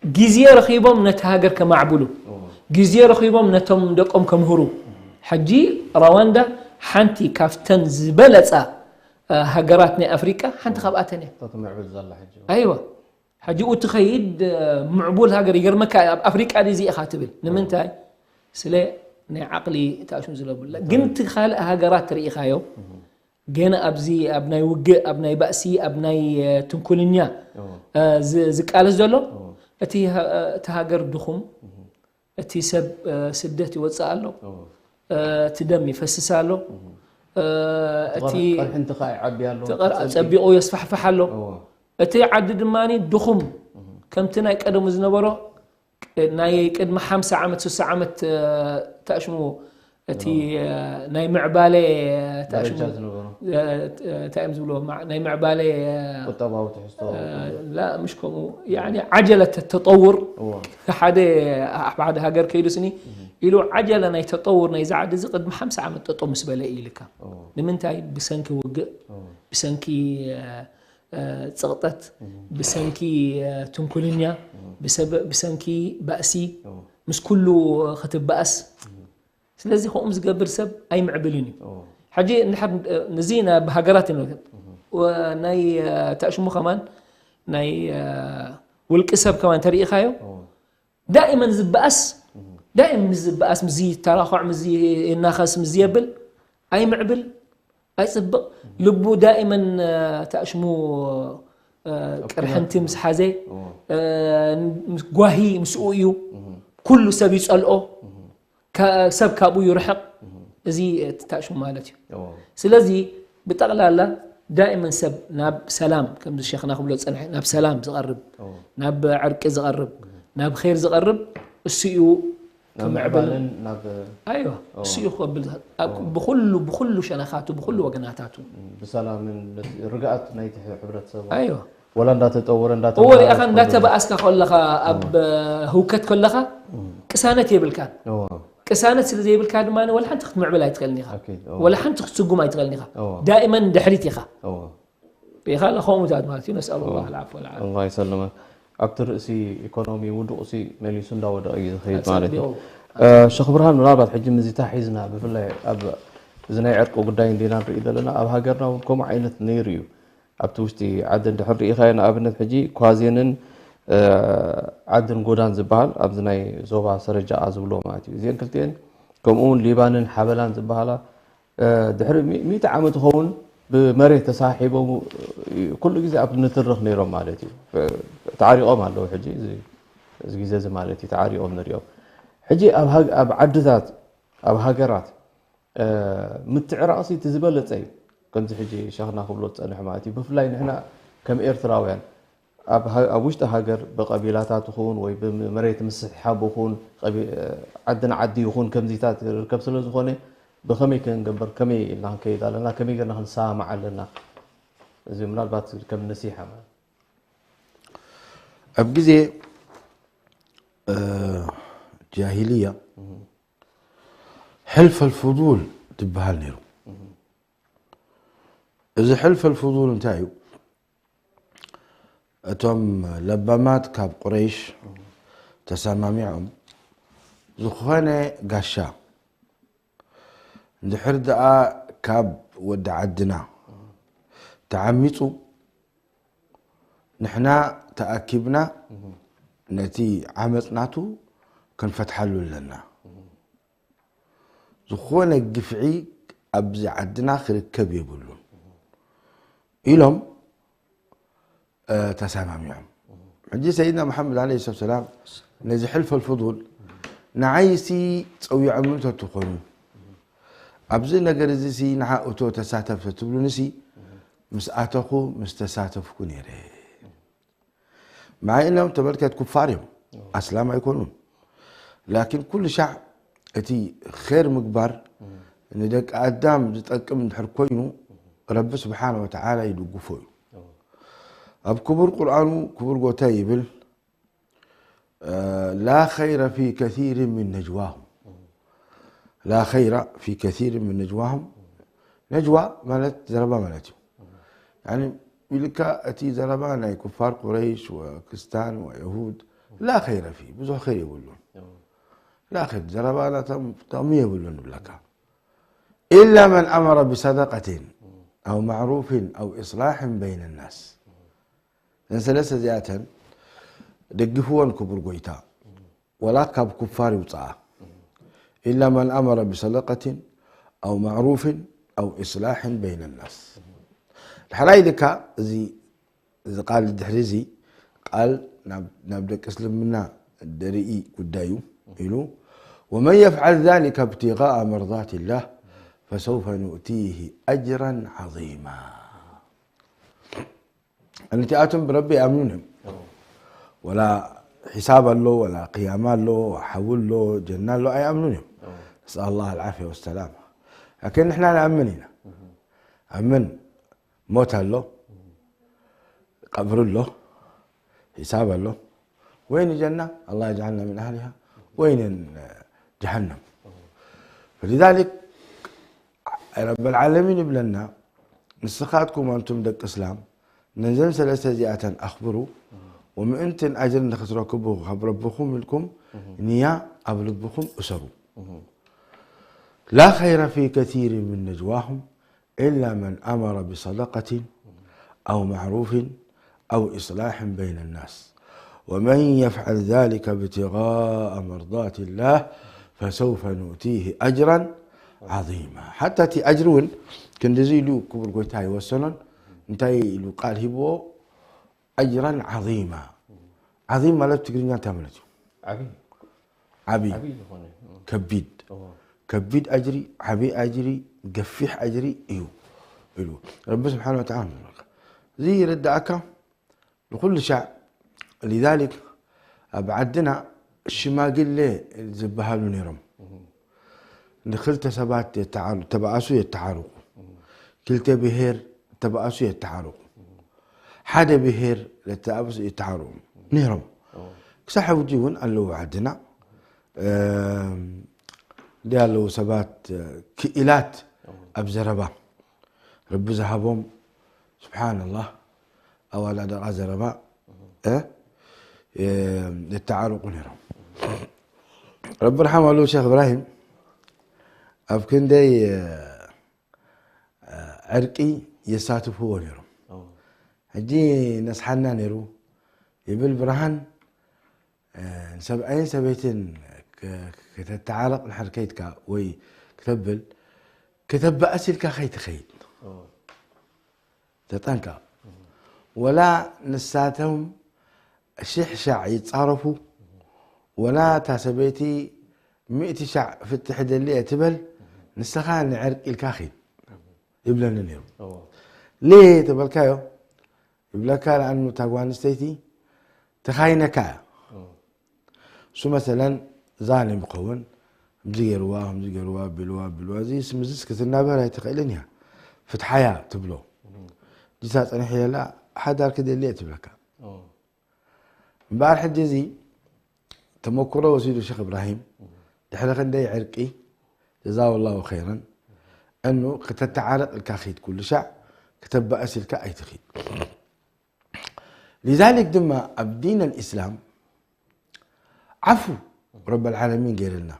ግዜ ረኺቦም ነቲ ሃገር ከማዕብሉ እዎ፣ ግዜ ረኺቦም ነቶም ደቆም ከምህሩ። ሕጂ ራዋንዳ ሓንቲ ካብተን ዝበለፃ ሃገራት ናይ ኣፍሪቃ ሓንቲ ካብኣተን እያ። እታ ትምዕብል ዘላ ሕጂ። ኣይዋ ሕጂ ኡ ትኸይድ ምዕቡል ሃገር ይገርመካ ኣብ ኣፍሪቃ ድዚ ኢኻ ትብል ንምንታይ ስለ ናይ ዓቕሊ ተኣሽሙ ዝለብላ ግን እቲ ካልእ ሃገራት ትርኢኻዮ ገና ኣብዚ ኣብ ናይ ውግእ ኣብ ናይ ባእሲ ኣብ ናይ ትንኩልኛ ዝቃለስ ዘሎ እቲ ሃገር ድኹም እቲ ሰብ ስደት ይወፅእ ኣሎ እቲ ደም ይፈስስ ኣሎ እቲ ጸቢቑ የስፋሕፍሕ ኣሎ እቲ ዓዲ ድማ ድኹም ከምቲ ናይ ቀደሙ ዝነበሮ ናይ ቅድሚ ሓምሳ ዓመት ስሳ ዓመት ተኣሽሙ እቲ ናይ ምዕባለ እንታይ እዮም ዝብልዎ ናይ ምዕባለ ቁጠባዊ ትሕዝቶ ላ ምሽ ከምኡ ዓጀለ ተጠውር ሓደ ሓደ ሃገር ከይዱ ስኒ ኢሉ ዓጀለ ናይ ተጠውር ናይ ዝዓዲ እዚ ቅድሚ ሓምሳ ዓመት ጠጦ ምስ በለ እዩ ኢልካ ንምንታይ ብሰንኪ ውግእ ብሰንኪ ፅቕጠት ብሰንኪ ትንኩልኛ ብሰንኪ ባእሲ ምስ ኩሉ ክትበኣስ ስለዚ ከምኡ ዝገብር ሰብ ኣይምዕብልን እዩ ሕጂ እንድሕር ንዚ ናብ ሃገራት ኢና ናይ ተእሽሙ ከማን ናይ ውልቂ ሰብ ከማን ተሪኢኻዮ ዳኢመን ዝበኣስ ዳኢም ምስ ዝበኣስ ምዚ ይተራኸዕ ምዚ ይናኸስ ምዚ የብል ኣይምዕብል ኣይፅብቕ ልቡ ዳኢመን ተእሽሙ ቅርሕንቲ ምስ ሓዘ ጓሂ ምስኡ እዩ ኩሉ ሰብ ይፀልኦ ሰብ ካብኡ ይርሕቕ እዚ ተእሽሙ ማለት እዩ ስለዚ ብጠቕላላ ዳእመን ሰብ ናብ ሰላም ከምዚ ሸኽና ክብሎ ዝፀንሐ ናብ ሰላም ዝቐርብ ናብ ዕርቂ ዝቐርብ ናብ ር ዝቐርብ እሱ እዩ ክምዕብል ኣይዋ እሱ እዩ ክብል ብኩሉ ብኩሉ ሸነኻቱ ብኩሉ ወገናታቱ ብሰላምን ርግኣት ናይቲ ሕብረተሰብ ኣይዋ ወላ እንዳተጠወረ እንዳተወረ ወሪእኻ እንዳተበኣስካ ከለኻ ኣብ ህውከት ከለኻ ቅሳነት የብልካን ቅሳነት ስለ ዘይብልካ ድማ ወላ ሓንቲ ክትምዕብል ኣይትኽእልን ኢኻ ወላ ሓንቲ ክትስጉም ኣይትኽእልን ኢኻ ዳእመን ድሕሪት ኢኻ ሪኢኻ ኣላ ከምኡታት ማለት እዩ ነስኣል ላ ዓፍ ወልዓፍ الله يسلمك ኣብቲ ርእሲ ኢኮኖሚ ውዱቕ ሲ መሊሱ እንዳወደቐ እዩ ዝኸይድ ማለት እዩ ሸኽ ብርሃን ምናልባት ሕጂ ምዚታ ሒዝና ብፍላይ ኣብ እዚ ናይ ዕርቂ ጉዳይ እንዲና ንርኢ ዘለና ኣብ ሃገርና እውን ከምኡ ዓይነት ነይሩ እዩ ኣብቲ ውሽጢ ዓዲ እንድሕር ርኢኻዮ ንኣብነት ሕጂ ኳዜንን ዓድን ጎዳን ዝበሃል ኣብዚ ናይ ዞባ ሰረጃኣ ዝብልዎ ማለት እዩ እዚአን ክልቲአን ከምኡ እውን ሊባንን ሓበላን ዝበሃላ ድሕሪ ሚእቲ ዓመት ይኸውን ብመሬት ተሳሒቦም ኩሉ ግዜ ኣብ ንትርኽ ነይሮም ማለት እዩ ተዓሪቖም ኣለዉ ሕጂ እዚ ግዜ እዚ ማለት እዩ ተዓሪቖም ንሪኦም ሕጂ ኣብ ዓድታት ኣብ ሃገራት ምትዕራቕሲ እቲ ዝበለፀ እዩ ከምዚ ሕጂ ሸኽና ክብሎ ዝፀንሐ ማለት እዩ ብፍላይ ንሕና ከም ኤርትራውያን ኣብ ውሽጢ ሃገር ብቀቢላታት ይኹን ወይ ብመሬት ምስሕሓብ ይኹን ዓዲ ንዓዲ ይኹን ከምዚታት ርከብ ስለ ዝኾነ ብኸመይ ክንገብር ከመይ ኢልና ክንከይድ ኣለና ከመይ ገርና ክንሰማማዕ ኣለና እዚ ምናልባት ከም ነሲሓ ማለት ኣብ ግዜ ጃሂልያ ሕልፈል ፍዱል ትበሃል ነይሩ። እዚ ሕልፈል ፍዱል እንታይ እዩ? እቶም ለባማት ካብ ቁረይሽ ተሰማሚዖም ዝኾነ ጋሻ እንድሕር ደኣ ካብ ወዲ ዓድና ተዓሚፁ ንሕና ተኣኪብና ነቲ ዓመፅ ናቱ ክንፈትሓሉ ኣለና። ዝኾነ ግፍዒ ኣብዚ ዓድና ክርከብ የብሉን ኢሎም ተሰማሚዖም። ሕጂ ሰይድና መሓመድ ዓለይሂ ሰላም ነዚ ሕልፈል ፍዱል ንዓይሲ ፀዊዖም እንተትኾኑ ኣብዚ ነገር እዚ ሲ ንዓ እቶ ተሳተፍ ትብሉንሲ ምስ ኣተኹ ምስ ተሳተፍኩ ነይረ። መዓይ እኖም ተመልከት ኩፋር እዮም፣ ኣስላም ኣይኮኑን። ላኪን ኩሉ ሻዕ እቲ ኸይር ምግባር ንደቂ ኣዳም ዝጠቅም እንድሕር ኮይኑ ረቢ ስብሓነ ወተዓላ ይድግፎ እዩ። ኣብ ክቡር ቁርኣኑ ክቡር ጎታይ ይብል ላ ኸይረ ፊ ከሲር ምን ነጅዋሁም ላ ኸይረ ፊ ከሲር ምን ነጅዋሁም። ነጅዋ ማለት ዘረባ ማለት እዩ። ያኒ ኢልካ እቲ ዘረባ ናይ ኩፋር ቁረይሽ ወክስታን ወየሁድ ላ ኸይረ ፊ ብዙሕ ኸይር የብሉን። ላ ኸይር ዘረባ ናቶም ጥቕሚ የብሉን ይብለካ። ኢላ መን ኣመረ ብሰደቀትን ኣው ማዕሩፍን ኣው ኢስላሕን በይነ ናስ። እዘን ሰለስተ እዚኣተን ደግፍወን ክቡር ጎይታ ወላ ካብ ኩፋር ይውፅኣ። ኢላ መን ኣመረ ብሰደቀትን ኣው ማዕሩፍን ኣው ኢስላሕን በይነ ናስ። ድሕራይ ልካ እዚ እዚ ቃል ድሕሪ እዚ ቃል ናብ ደቂ እስልምና ደርኢ ጉዳይ እዩ ኢሉ ወመን የፍዓል ዛሊከ ብትጋእ መርዳት ላህ ፈሰውፈ ኑእቲህ ኣጅራን ዓዚማ። እነቲኣቶም ብረቢ ኣይኣምኑን እዮም። ወላ ሒሳብ ኣሎ፣ ወላ ቅያማ ኣሎ፣ ሓዊ ኣሎ፣ ጀና ኣሎ ኣይኣምኑን እዮም። ነስኣል ላህ ኣልዓፍያ ወሰላማ። ላኪን ንሕና ንኣምን ኢና። ኣምን ሞት ኣሎ፣ ቀብሪ ኣሎ፣ ሒሳብ ኣሎ። ወይ ንጀና ኣላህ የጅዓልና ምን ኣህሊሃ ወይ ጀሃነም። ፈሊዛሊክ ረበል ዓለሚን ይብለና ንስኻትኩም ኣንቱም ደቂ እስላም ነዘን ሰለስተ እዚኣተን ኣኽብሩ ወምእንትን ኣጅር ንኽትረክቡ ካብ ረብኹም ኢልኩም ንያ ኣብ ልብኹም እሰሩ። ላ ኸይረ ፊ ከሲር ምን ነጅዋሁም إلا من أمر بصدقة أو معروف أو إصلاح بين الناس ومن يفعل ذلك ابتغاء مرضات الله فسوف نؤتيه أجرا عظيما. ሓታ እቲ ኣጅሪ እውን ክንድዚ ኢሉ ክቡር ጎይታ ይወሰኖን እንታይ ኢሉ ቃል ሂብዎ ኣጅራን ዓዚማ። ዓዚም ማለት ትግርኛ እንታይ ማለት እዩ? ዓቢ ዓቢ ዓቢ ዝኾነ ከቢድ እዎ። ከቢድ ኣጅሪ ዓቢ ኣጅሪ ገፊሕ ኣጅሪ እዩ ኢሉ ረቢ ስብሓን ወተዓላ። እዚ ይርዳእካ ንኩሉ ሻዕ ሊዛሊክ ኣብ ዓድና ሽማግሌ ዝበሃሉ ነይሮም። ንክልተ ሰባት የተዓሩ ተባኣሱ የተዓርቁ፣ ክልተ ብሄር ተባኣሱ የተዓርቁ፣ ሓደ ብሄር ለተኣብሱ የተዓርቁ ነይሮም። ክሳብ ሕጂ እውን ኣለዉ ዓድና። እንዲ ኣለዉ ሰባት ክኢላት ኣብ ዘረባ ረቢ ዝሃቦም ስብሓንላህ ኣዋዳድቓ ዘረባ እ፣ እ፣ የተዓርቁ ነይሮም። ረቢ ርሓም ኣለዉ ሼክ እብራሂም ኣብ ክንደይ እ፣ ዕርቂ የሳትፍዎ ነይሮም። ሕጂ ነስሓና ነይሩ ይብል ብርሃን። እ፣ ንሰብኣይን ሰበይትን ክ-፣ ከተተዓረቕ ንድሕር ከይድካ ወይ ክተብል ክተባእስ ኢልካ ከይትኸይድ ተጠንቀቕ። ወላ ንሳቶም ሽሕ ሻዕ ይጻረፉ ወላ እታ ሰበይቲ ሚእቲ ሻዕ ፍትሒ ደሊ እየ ትበል ንስኻ ንዕርቂ ኢልካ ኺድ ይብለኒ ነይሩ። ሌ ተበልካዮ ይብለካ። ንኣኑ እታ ጓል ኣንስተይቲ ተኻይነካ እያ። እሱ መሰለን ዛሊም ይኸውን። ከምዚ ገይርዋ ከምዚ ገይርዋ ቢልዋ ቢልዋ እዚ ስምዝስ ክትናበር ኣይትኽእልን እያ። ፍትሓያ ትብሎ ዲሳ ጸኒሕ የላ ሓዳር ክደሊ እየ ትብለካ። እምበኣር ሕጂ እዚ እታ ተመኩሮ ወሲዱ ሸኽ እብራሂም ድሕሪ ክንደይ ዕርቂ ጀዛሁ ላሁ ኸይረን እኑ ክተተዓረቕ ኢልካ ኺድ ኩሉ ሻዕ ክተባእስ ኢልካ ኣይትኺድ ሊዛሊክ ድማ ኣብ ዲን ኣልእስላም ዓፉ ረብ ኣልዓለሚን ገይርልና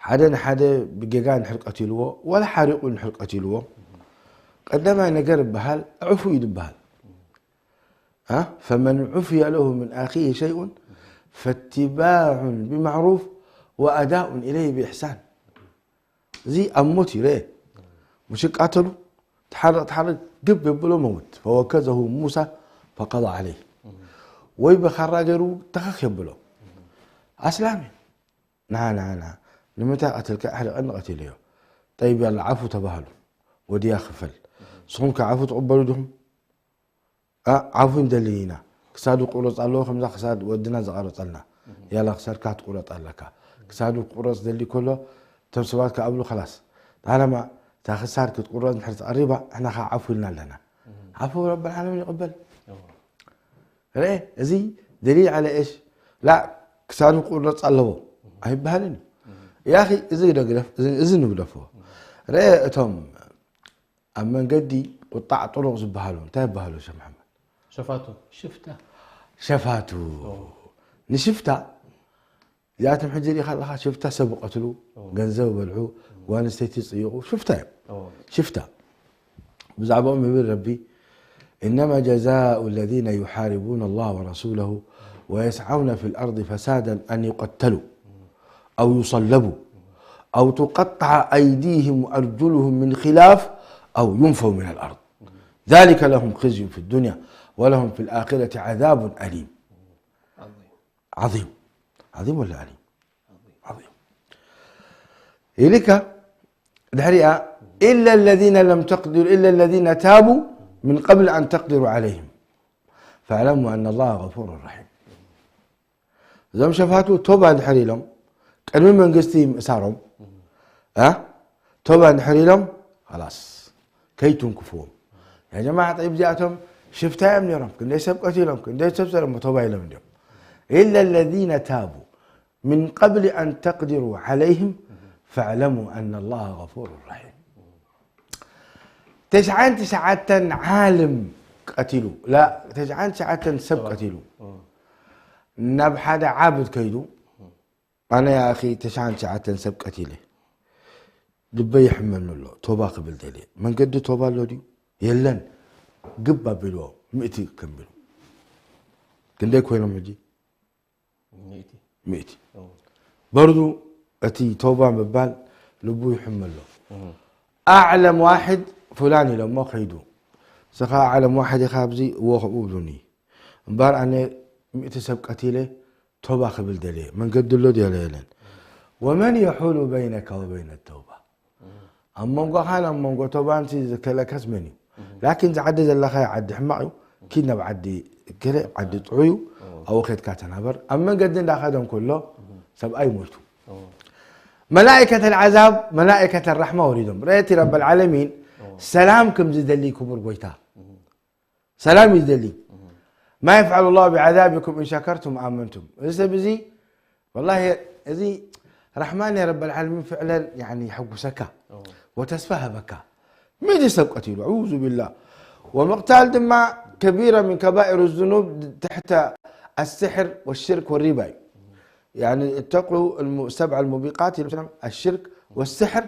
ሓደ ንሓደ ብጌጋ እንድሕር ቀቲልዎ ዋላ ሓሪቑ እንድሕር ቀቲልዎ ቀዳማይ ነገር ይበሃል ዕፉ እዩ ዝበሃል ፈመን ዑፍየ ለሁ ምን ኣኺሂ ሸይኡን ፈትባዑን ብማዕሩፍ ወኣዳኡን ኢለይህ ብኢሕሳን እዚ ኣብ ሞት እዩ ርአ ሙሽቃተሉ ተሓረቕ ተሓረቕ ግብ የብሎ መውት ፈወከዘሁ ሙሳ ፈቀض ዓለይህ ወይ ብኻራ ገይሩ ተኸኽ የብሎ ኣስላም እዩ ንዓ ንዓ ንዓ ንምንታይ ቀትልካ ኣሕሪቐኒ ቀቲለዮ ጠይብ ያላ ዓፉ ተባህሉ ወድያ ክፈል ንስኹም ከ ዓፉ ትቕበሉ ዲኹም ዓፉ ንደሊ ኢና ክሳዱ ክቁረፅ ኣለዎ ከምዛ ክሳድ ወድና ዝቐረፀልና ያላ ክሳድካ ትቁረፅ ኣለካ ክሳዱ ክቁረፅ ደሊ ከሎ እቶም ሰባት ከኣብሉ ከላስ ጣለማ እታ ክሳድ ክትቁረፅ እንድሕር ተቐሪባ ንሕና ከዓ ዓፉ ኢልና ኣለና ዓፉ ረብ ዓለሚን ይቕበል ርአ እዚ ደሊል ዓለ እሽ ላ ክሳዱ ክቁረፅ ኣለዎ ኣይበሃልን እዩ ያኺ እዚ ግደፍ እዚ ንግደፎ ርአ እቶም ኣብ መንገዲ ቁጣዕ ጥሩቕ ዝበሃሉ እንታይ ይበሃሉ ሸ መሓመድ ሸፋቱ ሽፍታ ሸፋቱ ንሽፍታ እዚኣቶም ሕጂ ሪኢኻ ኣለኻ ሽፍታ ሰብ ቀትሉ ገንዘብ በልዑ ጓንስተይቲ ፅይቑ ሽፍታ እዮም ሽፍታ ብዛዕባኦም ይብል ረቢ إنما جزاء الذين يحاربون الله ورسوله ويسعون في الأرض فسادا أن يقتلوا أو يصلبوا أو تقطع أيديهم وأرجلهم من خلاف أو ينفوا من الأرض ذلك لهم خزي في الدنيا ولهم في الآخرة عذاب أليم عظيم عظيم ولا أليم عظيم إلك دحريا إلا الذين لم تقدر إلا الذين تابوا من قبل أن تقدروا عليهم فاعلموا أن الله غفور رحيم እዞም ሸፋቱ ቶባ እንድሕር ኢሎም ቅድሚ መንግስቲ ምእሳሮም እ ቶባ እንድሕር ኢሎም ላስ ከይትንክፍዎም ያ ጀማዓ ጠይብ እዚኣቶም ሽፍታ እዮም ነይሮም ክንደይ ሰብ ቀቲሎም ክንደይ ሰብ ሰረሞ ቶባ ኢሎም እንዲዮም إلا الذين تابوا من قبل أن تقدروا عليهم فاعلموا أن الله غفور رحيم ተስዓን ትሽዓተን ዓልም ቀቲሉ ላ ተስዓን ትሽዓተን ሰብ ቀቲሉ ናብ ሓደ ዓብድ ከይዱ ኣነ ያኺ ተስዓን ትሽዓተን ሰብ ቀቲለ ልበይ ይሕመኒ ኣሎ ቶባ ክብል ደልየ መንገዲ ቶባ ኣሎ ድዩ የለን ግብ ኣቢልዎ ምእቲ ከንቢሉ ክንደይ ኮይኖም ሕጂ ምእቲ በርዱ እቲ ተውባ ምባል ልቡ ይሕመሎ ኣዕለም ዋሕድ ፍላን ኢሎሞ ከይዱ ስኻ ኣዕለም ዋሕድ ኢኻ ኣብዚ እዎ ከምኡ ብሉኒ እምበር ኣነ ሚእቲ ሰብ ቀቲለ ተውባ ክብል ደልየ መንገዲ ኣሎ ድዮ የለን ወመን የሑሉ በይነካ ወበይነ ተውባ ኣብ መንጎኻን ኣብ መንጎ ቶባንሲ ዝከለከስ መን እዩ ላኪን ዝዓዲ ዘለኻዮ ዓዲ ሕማቕ እዩ ኪድ ናብ ዓዲ ገለ ዓዲ ጥዑይ እዩ ኣብኡ ኸድካ ተናበር ኣብ መንገዲ እንዳኸደ እንከሎ ሰብኣይ ሞይቱ መላእከተ ልዓዛብ መላእከተ ራሕማ ወሪዶም ረእቲ ረብ ልዓለሚን ሰላም ከም ዝደሊ ክቡር ጎይታ ሰላም እዩ ዝደሊ ما يفعل الله بعذابكم إن شكرتم وآمنتم እዚ ሰብ እዚ والله እዚ رحمن يا رب العالمين فعلا يعني يحوسك وتسفى هبك ምእቲ ሰብ ቀቲሉ أعوذ بالله ومقتال ድማ كبيرة من كبائر الذنوب تحت السحر والشرك والربا يعني اتقوا الم- السبع الموبقات الشرك والسحر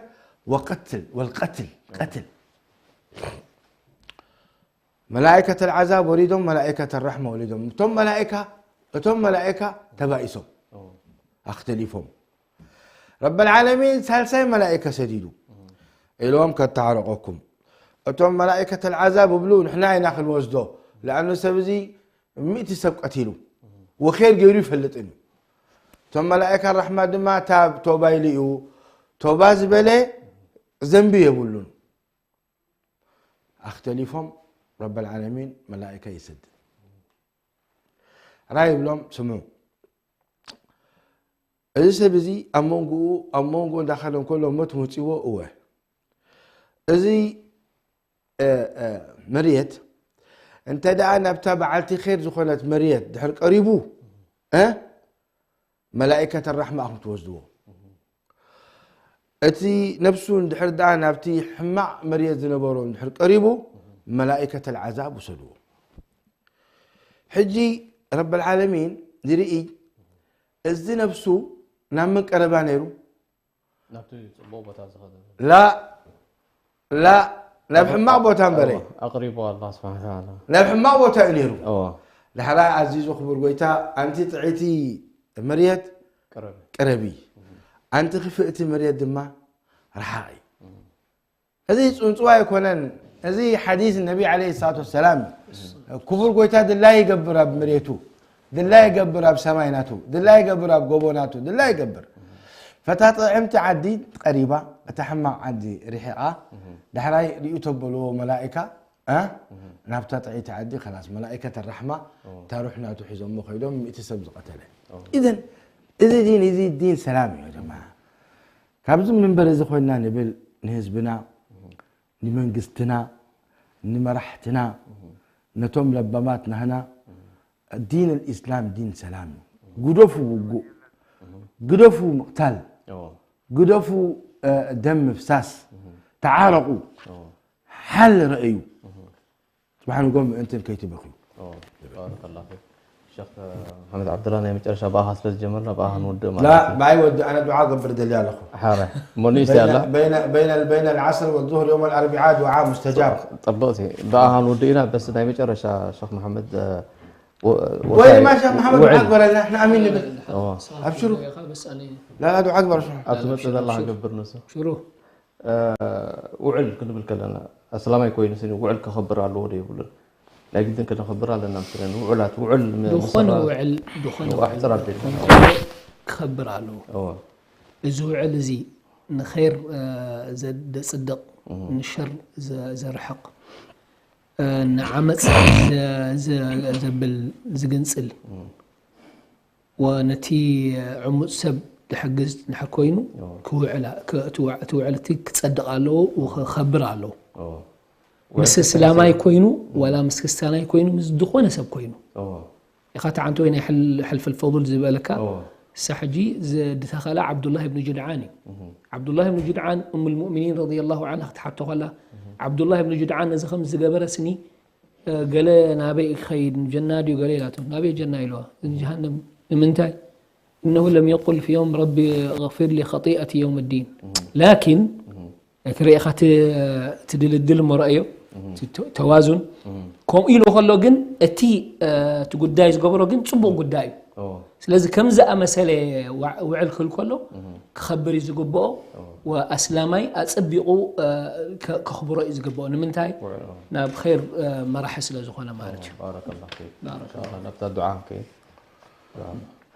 وقتل والقتل قتل መላእከተ ልዓዛብ ወሪዶም መላእከተ ራሕማ ወሪዶም እቶም መላእካ እቶም መላእካ ተባኢሶም ኣክተሊፎም ረብ ልዓለሚን ሳልሳይ መላእከ ሰዲዱ ኢሎም ከተዓረቀኩም እቶም መላእከተ ልዓዛብ እብሉ ንሕና ኢና ክንወስዶ ለኣኑ ሰብ እዚ ሚእቲ ሰብ ቀቲሉ ወኼር ገይሩ ይፈልጥን እዩ እቶም መላእካ ራሕማ ድማ ታብ ቶባ ኢሉ እዩ ቶባ ዝበለ ዘንቢ የብሉን ኣክተሊፎም ረብ ልዓለሚን መላእካ ይሰድድ ራይ ይብሎም ስምዑ እዚ ሰብ እዚ ኣብ መንጎኡ ኣብ መንጎ እንዳኸደ እንከሎ ሞት መፅዎ እወ እዚ መርየት እንተ ደኣ ናብታ በዓልቲ ኸይር ዝኾነት መርየት ድሕር ቀሪቡ መላኢከተ ራሕማ ኢኹም ትወስድዎ። እቲ ነፍሱ እንድሕር ደኣ ናብቲ ሕማቕ መርየት ዝነበሮ እንድሕር ቀሪቡ፣ መላኢከተ ልዓዛብ ውሰድዎ። ሕጂ ረብ ልዓለሚን ዝርኢ፣ እዚ ነፍሱ ናብ መን ቀረባ ነይሩ? ናብቲ ጽቡቕ ቦታ ዝኸደ። ላ ላ ናብ ሕማቕ ቦታ እምበረ ኣቕሪቡ ኣላ ስብሓን ተዓላ። ናብ ሕማቕ ቦታ እዩ ነይሩ። እዎ ዳሕራይ ኣዚዙ ክቡር ጎይታ፣ ኣንቲ ጥዕይቲ መርየት ቅረብ። ቅረቢ፣ ኣንቲ ክፍእቲ መርየት ድማ ረሓቂ። እዚ ጽንጽዋ ኣይኮነን። እዚ ሓዲስ ነቢ ዓለይሂ ሰላቱ ወሰላም እዩ። ክቡር ጎይታ ድላይ ይገብር ኣብ መሬቱ፣ ድላይ ይገብር ኣብ ሰማይ ናቱ፣ ድላይ ይገብር ኣብ ጎቦ ናቱ፣ ድላይ ይገብር። ፈታ ጥዕምቲ ዓዲ ቀሪባ፣ እታ ሕማቕ ዓዲ ርሒቓ፣ ዳሕራይ ሪኡ ተበልዎ መላኢካ፣ እ? ናብታ ጥዕይቲ ዓዲ ከላስ መላኢከት ራሕማ እታ ሩሕ ናቱ ሒዞሞ ከይዶም ሚእቲ ሰብ ዝቐተለ። ኢዘን እዚ ዲን፣ እዚ ዲን ሰላም እዩ ጀማዓ። ካብዚ ምንበር እዚ ኮይንና ንብል ንህዝብና፣ ንመንግስትና፣ ንመራሕትና፣ ነቶም ለባማት ናህና፣ ዲን ልኢስላም ዲን ሰላም እዩ። ግደፉ ውጉእ፣ ግደፉ ምቕታል፣ እዎ ግደፉ እ፣ ደም ምፍሳስ፣ ተዓረቑ፣ እዎ ሓል ረእዩ። ጽባሕ ንጎ ምእንትን ከይትበኽዩ። እዎ። ባረከላሁ ፊክ። ሸኽ መሓመድ ዓብደላ፣ ናይ መጨረሻ ብኣኻ ስለ ዝጀመርና ብኣኻ ንውድእ ላ ማለት እዩ። ብኣይ ወዲ ኣነ ዱዓ ገብር ደሊ ኣለኹ። ሓረ እሞ ንእሽቶ ኣላ በይነ በይነ በይነ ልዓስር ወዙሁር የውም ልኣርቢዓ ዱዓ ሙስተጃብ። ጠብቕቲ ብኣኻ ንውድእ ኢና። በስ ናይ መጨረሻ ሸኽ መሓመድ እ፣ ወ- ወይ ወሳኢ ድማ ሸኽ መሓመድ ውዕል። ዱዓ ግበረልና ንሕና ኣሚን ንብል። እዎ። ኣብሽሩ። በስ ኣነ ላላ ዱዓ ግበር ሽሩ። ኣብቲ መፅእ ዘላ ክገብር ንሱ ሽሩ እ፣ ውዕል ክንብል ከለና ኣስላማይ ኮይኑ ስኒ ውዕል ከኸብር ኣለዎ ዶ የብሉን? ናይ ግድን ከነኸብር ኣለና ምስለን ውዕላት ውዕል ም- ዝኾነ ምሰራ- ውዕል ዝኾነ ንዋሕ ውዕል ጥራብ የለን። ክኸብር ኣለዎ። እዎ እዚ ውዕል እዚ ንኸይር እ፣ ዘ- ዘጽድቕ ንሸር ዘ- ዘርሕቕ እ፣ ንዓመፅ ዘ- ዘ- ዘብል ዝግንፅል ወነቲ ዕሙፅ ሰብ ዝሕግዝ እንድሕር ኮይኑ ክውዕላ ክ- እቲ ውዕ- እቲ ውዕል እቲ ክፀድቕ ኣለዎ፣ ክኸብር ኣለዎ። እዎ ምስ እስላማይ ኮይኑ ዋላ ምስ ክርስቲያናይ ኮይኑ ምስ ዝኾነ ሰብ ኮይኑ እዎ ኢኻ ተዓንተ ወይ ናይ ሕል- ሕልፍ ልፈضል ዝበለካ እዎ እሳ ሕጂ ዘድተኸላ ዓብዱላህ ብን ጅድዓን እዩ። ዓብዱላህ ብን ጅድዓን እም ልሙእሚኒን ረዲየላሁ ዓንሃ ክትሓቶ ከላ ዓብዱላህ ብን ጅድዓን ነዚ ከም ዝገበረ ስኒ እ፣ ገለ ናበይ ክኸይድ ጀና ድዩ ገለ ኢላቶ ናበይ ጀና ኢለዋ ጀሃነም ንምንታይ እነሁ ለም የቁል ፊ የውም ረቢ غፊር ሊ ኸጢአቲ የውም ዲን ላኪን እቲ ርኢኻ ት- ትድልድል እሞ ረእዮ እቲ ተ- ተዋዙን ከምኡ ኢሉ ከሎ ግን እቲ እ፣ እቲ ጉዳይ ዝገበሮ ግን ፅቡቅ ጉዳይ እዩ እዎ ስለዚ ከም ዝኣመሰለ ዋ- ውዕል ክብል ከሎ ክኸብር እዩ ዝግብኦ ወኣስላማይ ኣፀቢቑ እ፣ ከ- ከኽብሮ እዩ ዝግብኦ ንምንታይ ውዕል እዎ ናብ ኸይር እ፣ መራሒ ስለ ዝኾነ ማለት እዩ ባረከላሁ ፊክ ባረከላሁ ኢንሻአላህ ናብታ ዱዓ ንከይድ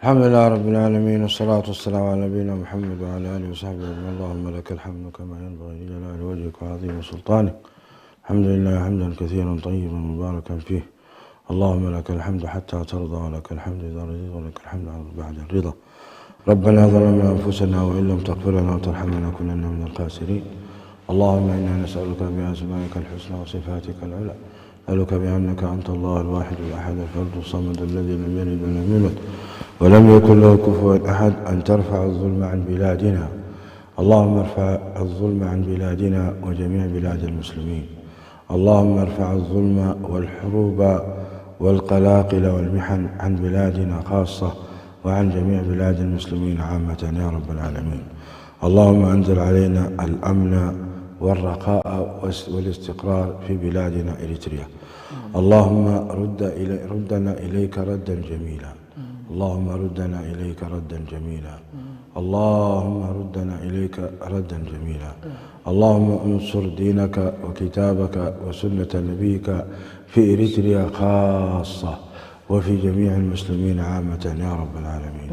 الحمد لله رب العالمين، والصلاة والسلام على نبينا محمد وعلى آله وصحبه أجمعين. اللهم لك الحمد كما ينبغي لجلال وجهك وعظيم سلطانك. الحمد لله حمدا كثيرا طيبا مباركا فيه. اللهم لك الحمد حتى ترضى، ولك الحمد إذا رضيت، ولك الحمد بعد الرضا. ربنا ظلمنا أنفسنا وإن لم تغفر لنا وترحمنا لنكونن من الخاسرين. اللهم إنا نسألك بأسمائك الحسنى وصفاتك العلى، نسألك بأنك أنت الله الواحد الأحد الفرد الصمد الذي لم يلد ولم يولد ولم يكن له كفوا أحد أن ترفع الظلم عن بلادنا. اللهم ارفع الظلم عن بلادنا وجميع بلاد المسلمين. اللهم ارفع الظلم والحروب والقلاقل والمحن عن بلادنا خاصة وعن جميع بلاد المسلمين عامة يا رب العالمين. اللهم أنزل علينا الأمن والرخاء والاستقرار في بلادنا إريتريا. اللهم رد إلي ردنا إليك ردا جميلا. اللهم ردنا إليك ردا جميلا. اللهم ردنا إليك ردا جميلا. اللهم انصر دينك وكتابك وسنة نبيك في إريتريا خاصة وفي جميع المسلمين عامة يا رب العالمين.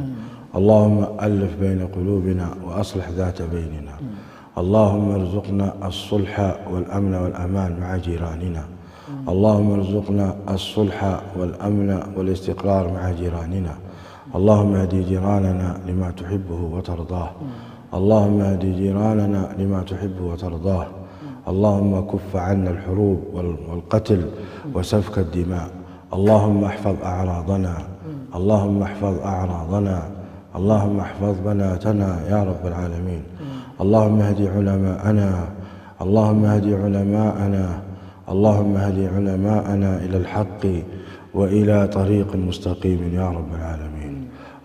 اللهم ألف بين قلوبنا وأصلح ذات بيننا. اللهم ارزقنا الصلح والأمن والأمان مع جيراننا. اللهم ارزقنا الصلح والأمن والاستقرار مع جيراننا. اللهم اهد جيراننا لما تحبه وترضاه. اللهم اهد جيراننا لما تحبه وترضاه. اللهم كف عنا الحروب وال- والقتل وسفك الدماء. اللهم احفظ أعراضنا. اللهم احفظ أعراضنا. اللهم احفظ بناتنا يا رب العالمين. اللهم اهد علماءنا. اللهم اهد علماءنا. اللهم اهد علماءنا إلى الحق وإلى طريق مستقيم يا رب العالمين.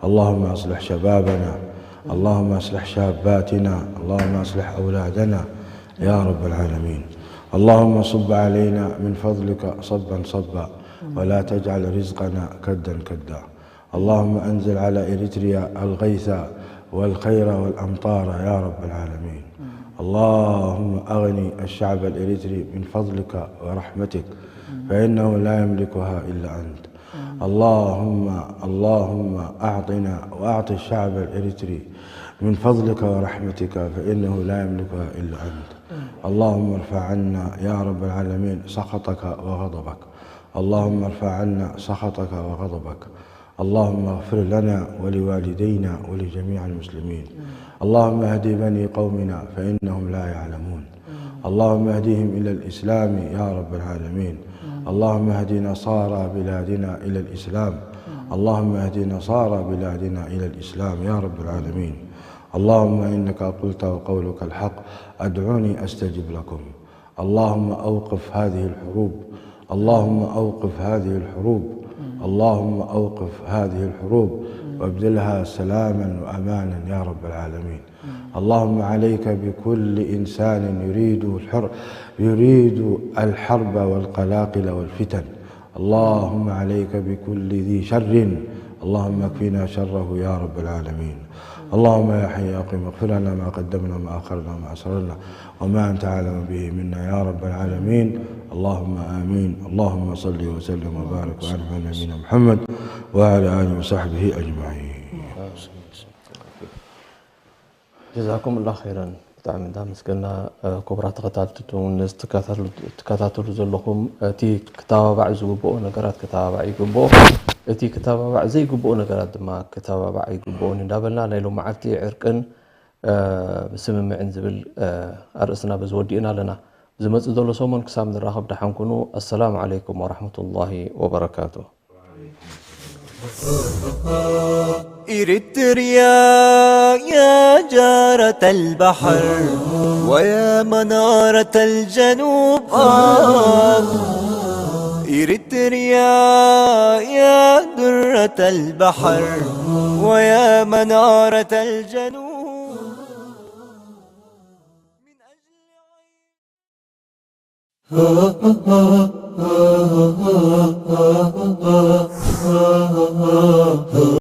اللهم أصلح شبابنا. اللهم أصلح شاباتنا. اللهم أصلح أولادنا يا رب العالمين. اللهم صب علينا من فضلك صبا صبا، ولا تجعل رزقنا كدا كدا. اللهم أنزل على إريتريا الغيث والخير والأمطار يا رب العالمين. اللهم أغني الشعب الإريتري من فضلك ورحمتك، فإنه لا يملكها إلا أنت. اللهم، اللهم أعطنا وأعط الشعب الإريتري من فضلك ورحمتك، فإنه لا يملكها إلا أنت. اللهم ارفع عنا يا رب العالمين سخطك وغضبك. اللهم ارفع عنا سخطك وغضبك. اللهم اغفر لنا ولوالدينا ولجميع المسلمين. اللهم اهد بني قومنا فإنهم لا يعلمون. اللهم اهدهم إلى الإسلام يا رب العالمين. اللهم اهد نصارى بلادنا إلى الإسلام. اللهم اهد نصارى بلادنا إلى الإسلام يا رب العالمين. اللهم إنك قلت وقولك الحق: ادعوني أستجب لكم. اللهم أوقف هذه الحروب. اللهم أوقف هذه الحروب. اللهم أوقف هذه الحروب وابدلها سلاما وأمانا يا رب العالمين. اللهم عليك بكل إنسان يريد الحر-، يريد الحرب والقلاقل والفتن. اللهم عليك بكل ذي شر. اللهم اكفنا شره يا رب العالمين. اللهم يا حي يا قيوم، اغفر لنا ما قدمنا وما أخرنا وما أسررنا وما أنت أعلم به منا يا رب العالمين. اللهم آمين. اللهم صل وسلم وبارك وأنعم على نبينا محمد وعلى آله وصحبه أجمعين. ጀዛኩም ላ ኸይረን። ብጣዕሚ እንዳመስገና። ክቡራት ተኸታተልቲ እውን ነዚ ትከታተሉ ዘለኹም፣ እቲ ክተባባዕ ዝግብኦ ነገራት ክተባባዕ ይግብኦ፣ እቲ ክተባባዕ ዘይግብኦ ነገራት ድማ ክተባባዕ ይግብኦን እንዳበልና ናይ ሎመዓልቲ ዕርቅን ስምምዕን ዝብል ኣርእስትና በዚ ወዲእና ኣለና። ዝመፅእ ዘሎ ሰሙን ክሳብ ንራኸብ ደሓን ኩኑ። ኣሰላሙ ዓለይኩም ወራሕመቱላሂ ወበረካቱ። إريتريا يا جارة البحر ويا منارة الجنوب، آه. إريتريا يا درة البحر ويا منارة الجنوب.